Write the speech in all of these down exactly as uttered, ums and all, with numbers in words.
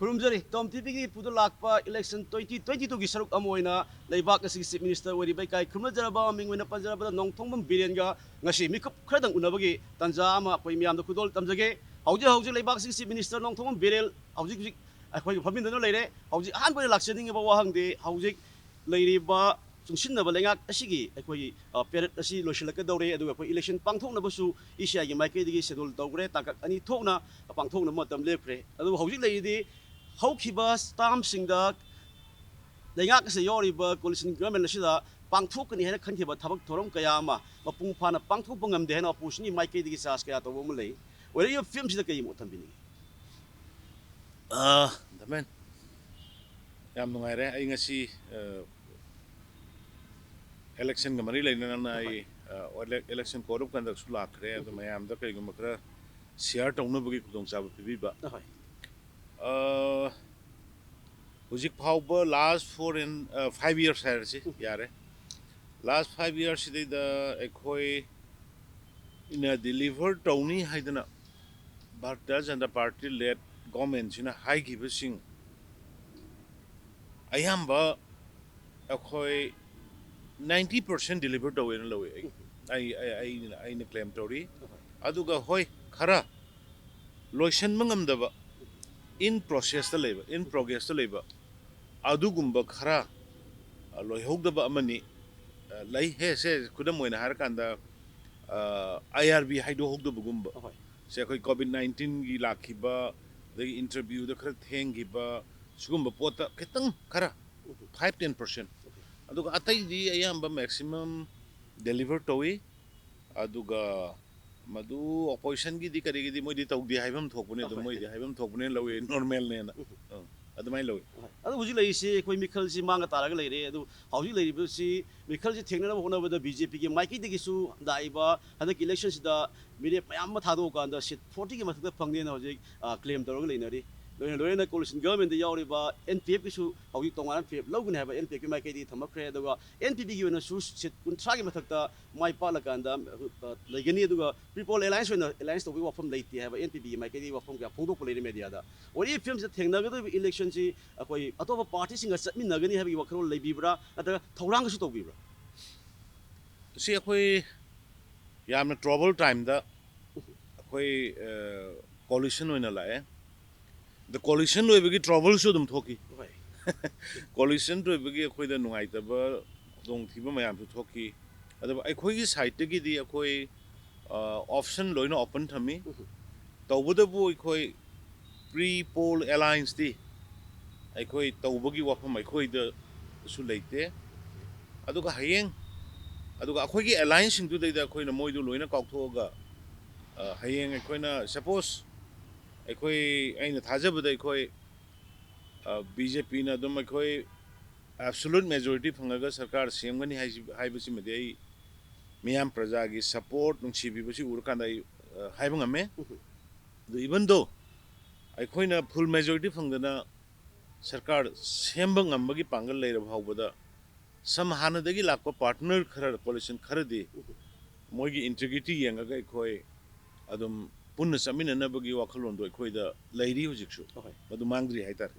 ꯈꯨꯔꯨꯝꯖꯔꯤ꯫ ꯇꯣꯝ ꯇꯤꯚꯤꯒꯤ ꯏꯄꯨꯗ ꯂꯥꯛꯄ election twenty twenty twoꯒꯤ ꯁꯔꯨꯛ ꯑꯃ ꯑꯣꯏꯅ ꯂꯩꯕꯥꯛ ꯑꯁꯤꯒꯤ Chief Minister ꯑꯣꯏꯔꯤꯕ ꯏꯀꯥꯏ ꯈꯨꯝꯅꯖꯔꯕ ꯃꯤꯡ ꯑꯣꯏꯅ ꯄꯟꯖꯔꯕꯗ ꯅꯣꯡꯊꯣꯝꯕꯝ ꯕꯤꯔꯦꯟꯒ ꯉꯁꯤ ꯃꯤꯀꯨꯞ ꯈꯔꯗꯪ ꯎꯅꯕꯒꯤ ꯇꯥꯟꯖꯥ ꯑꯃ ꯑꯩꯈꯣꯏ ꯃꯤꯌꯥꯝꯗ ꯈꯨꯗꯣꯜ ꯇꯝꯖꯒꯦ꯫ ꯍꯧꯖꯤꯛ ꯍꯧꯖꯤꯛ ꯂꯩꯕꯥꯛ ꯑꯁꯤꯒꯤ Chief Minister ꯅꯣꯡꯊꯣꯝꯕꯝ ꯕꯤꯔꯦꯟ ꯍꯧꯖꯤꯛ ꯍꯧꯖꯤꯛ ꯑꯩꯈꯣꯏꯒ ꯐꯝꯃꯤꯟꯅꯗꯨꯅ ꯂꯩꯔꯦ꯫ ꯍꯧꯖꯤꯛ ꯑꯍꯥꯟꯕ ꯑꯣꯏꯅ ꯂꯥꯛꯆꯅꯤꯡꯉꯤꯕ ꯋꯥꯍꯪꯗꯤ ꯍꯧꯖꯤꯛ ꯂꯩꯔꯤꯕ ꯆꯨꯡꯁꯤꯟꯅꯕ ꯂꯩꯉꯥꯛ ꯑꯁꯤꯒꯤ ꯑꯩꯈꯣꯏꯒꯤ, ꯑ, period ꯑꯁꯤ ꯂꯣꯏꯁꯤꯜꯂꯛꯀꯗꯧꯔꯦ, ꯑꯗꯨꯒ ꯑꯩꯈꯣꯏ election ꯄꯥꯡꯊꯣꯛꯅꯕꯁꯨ E C I ꯒꯤ ꯃꯥꯏꯀꯩꯗꯒꯤ schedule ꯇꯧꯈ꯭ꯔꯦ, ꯇꯥꯡꯀꯛ ꯑꯅꯤ ꯊꯣꯛꯅ ꯄꯥꯡꯊꯣꯛꯅꯕ ꯃꯇꯝ ꯂꯦꯞꯈ꯭ꯔꯦ꯫ ꯑꯗꯨꯕꯨ ꯍꯧꯖꯤꯛ ꯂꯩꯔꯤꯗꯤ ꯍꯧꯈꯤꯕ termꯁꯤꯡꯗ ꯂꯩꯉꯥꯛ ꯑꯁꯤꯗ ꯌꯥꯎꯔꯤꯕ coalition government ꯑꯁꯤꯗ ꯄꯥꯡꯊꯣꯛꯀꯅꯤ ꯍꯥꯏꯅ ꯈꯟꯈꯤꯕ ꯊꯕꯛ ꯊꯧꯔꯝ ꯀꯌꯥ ꯑꯃ ꯃꯄꯨꯡ ꯐꯥꯅ ꯄꯥꯡꯊꯣꯛꯄ ꯉꯝꯗꯦ ꯍꯥꯏꯅ oppositionꯒꯤ ꯃꯥꯏꯀꯩꯗꯒꯤ charge ꯀꯌꯥ ꯇꯧꯕ ꯑꯃ ꯂꯩ꯫ ꯑꯣꯏꯔꯛꯂꯤꯕ ꯐꯤꯕꯝꯁꯤꯗ ꯀꯔꯤ ꯃꯣꯠ ꯊꯝꯕꯤꯅꯤꯡꯉꯤ? ꯑꯥ, ꯗꯃꯦꯟ, ꯌꯥꯝ ꯅꯨꯡꯉꯥꯏꯔꯦ꯫ ꯑꯩ ꯉꯁꯤ, ꯑ, electionꯒ ꯃꯔꯤ ꯂꯩꯅꯅ ꯑꯩ, ꯑ, ele-, election code of conductꯁꯨ ꯂꯥꯛꯈ꯭ꯔꯦ꯫ ꯑꯗꯨ ꯃꯌꯥꯝꯗ ꯀꯔꯤꯒꯨꯝꯕ ꯈꯔ share ꯇꯧꯅꯕꯒꯤ ꯈꯨꯗꯣꯡꯆꯥꯕ ꯄꯤꯕꯤꯕ꯫ ꯑꯍꯣꯏ꯫ ꯑ, ꯍꯧꯖꯤꯛ ꯐꯥꯎꯕ last four and, ꯑ, five years ꯍꯥꯏꯔꯁꯤ, ꯌꯥꯔꯦ꯫ Last five yearsꯁꯤꯗꯩꯗ ꯑꯩꯈꯣꯏꯅ deliver ꯇꯧꯅꯤ ꯍꯥꯏꯗꯅ Bharatiya Janata Party led governmentꯁꯤꯅ ꯍꯥꯏꯈꯤꯕꯁꯤꯡ ꯑꯌꯥꯝꯕ ꯑꯩꯈꯣꯏ ninety percent deliver ꯇꯧꯋꯦꯅ ꯂꯧꯋꯦ꯫ ꯑꯩ, ꯑꯩ, ꯑꯩ, ꯑꯩꯅ, ꯑꯩꯅ claim ꯇꯧꯔꯤ꯫ ꯑꯗꯨꯒ ꯍꯣꯏ, ꯈꯔ ꯂꯣꯏꯁꯤꯟꯕ ꯉꯝꯗꯕ, in processꯇ ꯂꯩꯕ, in progressꯇ ꯂꯩꯕ ꯑꯗꯨꯒꯨꯝꯕ ꯈꯔ, ꯑ, ꯂꯣꯏꯍꯧꯗꯕ ꯑꯃꯅꯤ, ꯑ, ꯂꯩ꯫ ꯍꯦ, ꯁꯦ ꯈꯨꯗꯝ ꯑꯣꯏꯅ ꯍꯥꯏꯔꯀꯥꯟꯗ, ꯑ, I R B ꯍꯥꯏꯗꯣꯛꯍꯧꯗꯕꯒꯨꯝꯕ꯫ ꯑꯍꯣꯏ꯫ ꯁꯦ ꯑꯩꯈꯣꯏ COVID nineteenꯒꯤ ꯂꯥꯛꯈꯤꯕ, ꯑꯗꯒꯤ interviewꯗ ꯈꯔ ꯊꯦꯡꯈꯤꯕ, ꯁꯤꯒꯨꯝꯕ ꯄꯣꯠꯇ ꯈꯤꯇꯪ ꯈꯔ five ten percent꯫ ꯑꯗꯨꯒ ꯑꯇꯩꯗꯤ ꯑꯌꯥꯝꯕ maximum deliver ꯇꯧꯏ꯫ ꯑꯗꯨꯒ ꯃꯗꯨ oppositionꯒꯤꯗꯤ ꯀꯔꯤꯒꯤꯗꯤ ꯃꯣꯏꯗꯤ ꯇꯧꯗꯦ ꯍꯥꯏꯐꯝ ꯊꯣꯛꯄꯅꯦ, ꯑꯗꯨꯝ ꯑꯍꯣꯏ꯫ ꯃꯣꯏꯗꯤ ꯍꯥꯏꯐꯝ ꯊꯣꯛꯄꯅꯦꯅ ꯂꯧꯋꯦ, normalꯅꯦꯅ꯫ ꯑꯥ, ꯑꯗꯨꯃꯥꯏꯅ ꯂꯧꯋꯤ꯫ ꯑꯗꯨ ꯍꯧꯖꯤꯛ ꯂꯩꯔꯤꯁꯤ ꯑꯩꯈꯣꯏ ꯃꯤꯈꯜꯁꯤ ꯃꯥꯡꯒ ꯇꯥꯔꯒ ꯂꯩꯔꯦ꯫ ꯑꯗꯨ ꯍꯧꯖꯤꯛ ꯂꯩꯔꯤꯕꯁꯤ ꯃꯤꯈꯜꯁꯤ ꯊꯦꯡꯅꯅꯕ ꯍꯣꯠꯅꯕꯗ BJPꯒꯤ ꯃꯥꯏꯀꯩꯗꯒꯤꯁꯨ ꯂꯥꯛꯏꯕ ꯍꯟꯗꯛꯀꯤ electionꯁꯤꯗ ꯃꯤꯔꯦꯞ ꯃꯌꯥꯝ ꯑꯃ ꯊꯥꯗꯣꯛꯑꯀꯥꯟꯗ seat fortyꯒꯤ ꯃꯊꯛꯇ ꯐꯪꯅꯦꯅ ꯍꯧꯖꯤꯛ, ꯑ, claim ꯇꯧꯔꯒ ꯂꯩꯅꯔꯤ꯫ ꯂꯣꯏꯅ ꯂꯣꯏꯅꯅ coalition governmentꯗ ꯌꯥꯎꯔꯤꯕ N P Fꯀꯤꯁꯨ ꯍꯧꯖꯤꯛ ꯇꯣꯉꯥꯟꯅ N P Fꯀꯤ ꯃꯥꯏꯀꯩꯗꯒꯤ ꯊꯝꯃꯛꯈ꯭ꯔꯦ, ꯑꯗꯨꯒ N P Pꯒꯤ ꯑꯣꯏꯅꯁꯨ seat ꯀꯨꯟꯊ꯭ꯔꯥꯒꯤ ꯃꯊꯛꯇ ꯃꯥꯏ ꯄꯥꯛꯂꯀꯥꯟꯗ, ꯑ, ꯂꯩꯒꯅꯤ꯫ ꯑꯗꯨꯒ pre-poll alliance ꯑꯣꯏꯅ alliance ꯇꯧꯕꯒꯤ ꯋꯥꯐꯝ ꯂꯩꯇꯦ ꯍꯥꯏꯕ N P Pꯒꯤ ꯃꯥꯏꯀꯩꯗꯒꯤ ꯋꯥꯐꯝ ꯀꯌꯥ ꯐꯣꯡꯗꯣꯛꯄ ꯂꯩꯔꯤ mediaꯗ꯫ ꯑꯣꯏꯔꯤꯕ ꯐꯤꯕꯝꯁꯤꯗ ꯊꯦꯡꯅꯒꯗꯧꯔꯤꯕ electionꯁꯤ ꯑꯩꯈꯣꯏ ꯑꯇꯣꯞꯄ partyꯁꯤꯡꯒ ꯆꯠꯃꯤꯟꯅꯒꯅꯤ ꯍꯥꯏꯕꯒꯤ ꯋꯥꯈꯜꯂꯣꯟ ꯂꯩꯕꯤꯕ꯭ꯔꯥ, ꯅꯠꯇ꯭ꯔꯒ ꯊꯧꯔꯥꯡꯒꯁꯨ ꯇꯧꯕꯤꯕ꯭ꯔꯥ? ꯁꯤ ꯑꯩꯈꯣꯏ ꯌꯥꯝꯅ trouble timeꯗ ꯑꯩꯈꯣꯏ, ꯑ, coalition ꯑꯣꯏꯅ ꯂꯥꯛꯑꯦ꯫ ꯑꯗ coalition ꯑꯣꯏꯕꯒꯤ troubleꯁꯨ ꯑꯗꯨꯝ ꯊꯣꯛꯈꯤ꯫ ꯍꯣꯏ꯫ Coalition ꯑꯣꯏꯕꯒꯤ ꯑꯩꯈꯣꯏꯗ ꯅꯨꯡꯉꯥꯏꯇꯕ, ꯈꯨꯗꯣꯡꯊꯤꯕ ꯃꯌꯥꯝꯁꯨ ꯊꯣꯛꯈꯤ꯫ ꯑꯗꯨꯕꯨ ꯑꯩꯈꯣꯏꯒꯤ sideꯇꯒꯤꯗꯤ ꯑꯩꯈꯣꯏ, ꯑ, option ꯂꯣꯏꯅ open ꯊꯝꯃꯤ꯫ ꯇꯧꯕꯇꯕꯨ ꯑꯩꯈꯣꯏ pre-poll allianceꯇꯤ ꯑꯩꯈꯣꯏ ꯇꯧꯕꯒꯤ ꯋꯥꯐꯝ ꯑꯩꯈꯣꯏꯗꯁꯨ ꯂꯩꯇꯦ꯫ ꯑꯗꯨꯒ ꯍꯌꯦꯡ, ꯑꯗꯨꯒ ꯑꯩꯈꯣꯏꯒꯤ allianceꯁꯤꯡꯗꯨꯗꯩꯗ ꯑꯩꯈꯣꯏꯅ ꯃꯣꯏꯗꯨ ꯂꯣꯏꯅ ꯀꯥꯎꯊꯣꯛꯑꯒ, ꯑ, ꯍꯌꯦꯡ ꯑꯩꯈꯣꯏꯅ suppose ꯑꯩꯈꯣꯏ, ꯑꯩꯅ ꯊꯥꯖꯕꯗ ꯑꯩꯈꯣꯏ, ꯑ, BJPꯅ ꯑꯗꯨꯝ ꯑꯩꯈꯣꯏ absolute majority ꯐꯪꯉꯒ ꯁꯔꯀꯥꯔ ꯁꯦꯝꯒꯅꯤ ꯍꯥꯏꯁꯤ, ꯍꯥꯏꯕꯁꯤꯃꯗꯤ ꯑꯩ ꯃꯤꯌꯥꯝ ꯄ꯭ꯔꯖꯥꯒꯤ support, ꯅꯨꯡꯁꯤꯕꯤꯕꯁꯤ ꯎꯔꯀꯥꯟꯗ ꯑꯩ, ꯑ, ꯍꯥꯏꯕ ꯉꯝꯃꯦ꯫ ꯑꯗꯨ even though ꯑꯩꯈꯣꯏꯅ full majority ꯐꯪꯗꯅ ꯁꯔꯀꯥꯔ ꯁꯦꯝꯕ ꯉꯝꯕꯒꯤ ꯄꯥꯡꯒꯜ ꯂꯩꯔꯕ ꯐꯥꯎꯕꯗ, ꯁꯝ ꯍꯥꯟꯅꯗꯒꯤ ꯂꯥꯛꯄ partner ꯈꯔ, coalition ꯈꯔꯗꯤ ꯃꯣꯏꯒꯤ integrity ꯌꯦꯡꯉꯒ ꯑꯩꯈꯣꯏ ꯑꯗꯨꯝ ꯄꯨꯟꯅ ꯆꯠꯃꯤꯟꯅꯅꯕꯒꯤ ꯋꯥꯈꯜꯂꯣꯟꯗꯣ ꯑꯩꯈꯣꯏꯗ ꯂꯩꯔꯤ ꯍꯧꯖꯤꯛꯁꯨ꯫ ꯑꯍꯣꯏ꯫ ꯃꯗꯨ ꯃꯥꯡꯗ꯭ꯔꯤ ꯍꯥꯏꯇꯥꯔꯦ꯫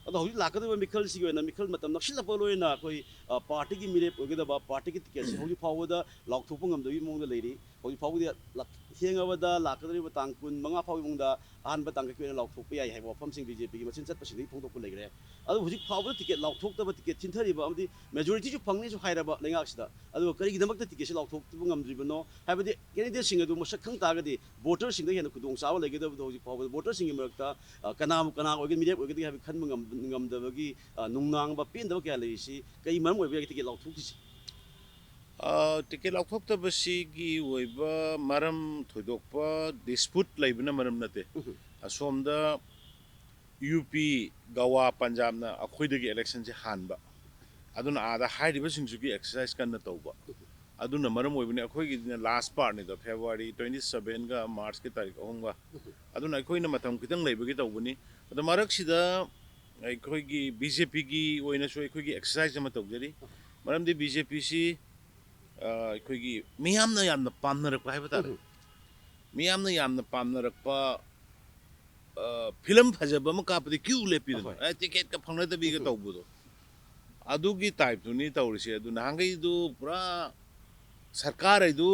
ꯑꯗꯣ ꯍꯧꯖꯤꯛ ꯂꯥꯛꯀꯗꯧꯔꯤꯕ ꯃꯤꯈꯜꯁꯤꯒꯤ ꯑꯣꯏꯅ, ꯃꯤꯈꯜ ꯃꯇꯝ ꯅꯛꯁꯤꯜꯂꯛꯄ ꯂꯣꯏꯅꯅ ꯑꯩꯈꯣꯏ, ꯑ, partyꯒꯤ ꯃꯤꯔꯦꯞ ꯑꯣꯏꯒꯗꯕ, partyꯒꯤ ticketꯁꯦ ꯍꯧꯖꯤꯛ ꯐꯥꯎꯕꯗ ꯂꯥꯎꯊꯣꯛꯄ ꯉꯝꯗꯕꯒꯤ ꯃꯑꯣꯡꯗ ꯂꯩꯔꯤ꯫ ꯍꯧꯖꯤꯛ ꯐꯥꯎꯕꯗꯤ ꯂꯥꯛ-, ꯊꯦꯡꯉꯕꯗ ꯂꯥꯛꯀꯗꯧꯔꯤꯕ ꯇꯥꯡ ꯀꯨꯟ ꯃꯉꯥ ꯐꯥꯎꯒꯤ ꯃꯅꯨꯡꯗ ꯑꯍꯥꯟꯕ ꯇꯥꯡꯀꯛꯀꯤ ꯑꯣꯏꯅ ꯂꯥꯎꯊꯣꯛꯄ ꯌꯥꯏ ꯍꯥꯏꯕ ꯋꯥꯐꯝꯁꯤꯡ BJPꯒꯤ ꯃꯆꯤꯟ ꯆꯠꯄꯁꯤꯡꯗꯒꯤ ꯐꯣꯡꯗꯣꯛꯄ ꯂꯩꯈ꯭ꯔꯦ꯫ ꯑꯗꯨꯕꯨ ꯍꯧꯖꯤꯛ ꯐꯥꯎꯕꯗ ticket ꯂꯥꯎꯊꯣꯛꯇꯕ, ticket ꯊꯤꯟꯊꯔꯤꯕ ꯑꯃꯗꯤ majorityꯁꯨ ꯐꯪꯅꯤꯁꯨ ꯍꯥꯏꯔꯕ ꯂꯩꯉꯥꯛꯁꯤꯗ, ꯑꯗꯨꯒ ꯀꯔꯤꯒꯤꯗꯃꯛꯇ ticketꯁꯦ ꯂꯥꯎꯊꯣꯛꯇꯕ ꯉꯝꯗ꯭ꯔꯤꯕꯅꯣ ꯍꯥꯏꯕꯗꯤ candidateꯁꯤꯡ ꯑꯗꯨ ꯃꯁꯛ ꯈꯪ ꯇꯥꯔꯒꯗꯤ voterꯁꯤꯡꯗ ꯍꯦꯟꯅ ꯈꯨꯗꯣꯡꯆꯥꯕ ꯂꯩꯒꯗꯕꯗꯣ ꯍꯧꯖꯤꯛ ꯐꯥꯎꯕꯗ voterꯁꯤꯡꯒꯤ ꯃꯔꯛꯇ, ꯑ, ꯀꯅꯥꯕꯨ ꯀꯅꯥ ꯑꯣꯏꯒꯅꯤ, ꯃꯤꯔꯦꯞ ꯑꯣꯏꯒꯗꯒꯦ ꯍꯥꯏꯕ ꯈꯟꯕ ꯉꯝ-, ꯉꯝꯗꯕꯒꯤ, ꯑ, ꯅꯨꯡꯅꯥꯡꯕ, ꯄꯦꯟꯗꯕ ꯀꯌꯥ ꯂꯩꯔꯤꯁꯤ ꯀꯔꯤ ꯃꯔꯝ ꯑꯣꯏꯕ ꯌꯥꯏ ticket ꯂꯥꯎꯊꯣꯛꯇ꯭ꯔꯤꯁꯤ? ꯑ, ticket ꯂꯥꯎꯊꯣꯛꯇꯕꯁꯤꯒꯤ ꯑꯣꯏꯕ ꯃꯔꯝ ꯊꯣꯏꯗꯣꯛꯄ dispute ꯂꯩꯕꯅ ꯃꯔꯝ ꯅꯠꯇꯦ꯫ ꯎꯝ꯫ ꯑꯁꯣꯝꯗ UP, ꯒꯋꯥ, ꯄꯟꯖꯥꯕꯅ ꯑꯩꯈꯣꯏꯗꯒꯤ electionꯁꯦ ꯍꯥꯟꯕ, ꯑꯗꯨꯅ ꯑꯥꯗ ꯍꯥꯏꯔꯤꯕꯁꯤꯡꯁꯤꯒꯤ exercise ꯀꯟꯅ ꯇꯧꯕ꯫ ꯑꯗꯨꯅ ꯃꯔꯝ ꯑꯣꯏꯕꯅꯤ, ꯑꯩꯈꯣꯏꯒꯤꯗꯤꯅ ꯂꯥꯁ ꯄꯥꯔꯠꯅꯤꯗꯣ, ꯐꯦꯕ꯭ꯔꯨꯋꯥꯔꯤ ꯇ꯭ꯋꯦꯟꯇꯤ ꯁꯕꯦꯟꯒ ꯃꯥꯔꯆꯀꯤ ꯇꯥꯔꯤꯛ ꯑꯍꯨꯝꯒ꯫ ꯑꯗꯨꯅ ꯑꯩꯈꯣꯏꯅ ꯃꯇꯝ ꯈꯤꯇꯪ ꯂꯩꯕꯒꯤ ꯇꯧꯕꯅꯤ꯫ ꯑꯗꯣ ꯃꯔꯛꯁꯤꯗ ꯑꯩꯈꯣꯏꯒꯤ ꯕꯤ ꯖꯦ ꯄꯤꯒꯤ ꯑꯣꯏꯅꯁꯨ ꯑꯩꯈꯣꯏꯒꯤ ꯑꯦꯛꯁꯔꯁꯥꯏꯁ ꯑꯃ ꯇꯧꯖꯔꯤ꯫ ꯃꯔꯝꯗꯤ ꯕꯤ ꯖꯦ ꯄꯤꯁꯤ ꯑꯩꯈꯣꯏꯒꯤ ꯃꯤꯌꯥꯝꯅ ꯌꯥꯝꯅ ꯄꯥꯝꯅꯔꯛꯄ ꯍꯥꯏꯕ ꯇꯥꯔꯦ꯫ ꯎꯝ꯫ ꯃꯤꯌꯥꯝꯅ ꯌꯥꯝꯅ ꯄꯥꯝꯅꯔꯛꯄ, ꯑ, ꯐꯤꯂꯝ ꯐꯖꯕ ꯑꯃ ꯀꯥꯞꯄꯗꯤ ꯀ꯭ꯌꯨ ꯂꯦꯞꯄꯤꯗꯅ, ꯑꯍꯣꯏ꯫ ꯑꯦ, ꯇꯤꯀꯦꯠꯀ ꯐꯪꯅꯗꯕꯤꯒ ꯎꯝ꯫ ꯇꯧꯕꯗꯣ, ꯑꯗꯨꯒꯤ ꯇꯥꯏꯞꯇꯨꯅꯤ ꯇꯧꯔꯤꯁꯦ꯫ ꯑꯗꯨ ꯅꯍꯥꯟꯈꯩꯗꯨ ꯄꯨꯔꯥ ꯁꯔꯀꯥꯔ ꯍꯥꯏꯗꯨ,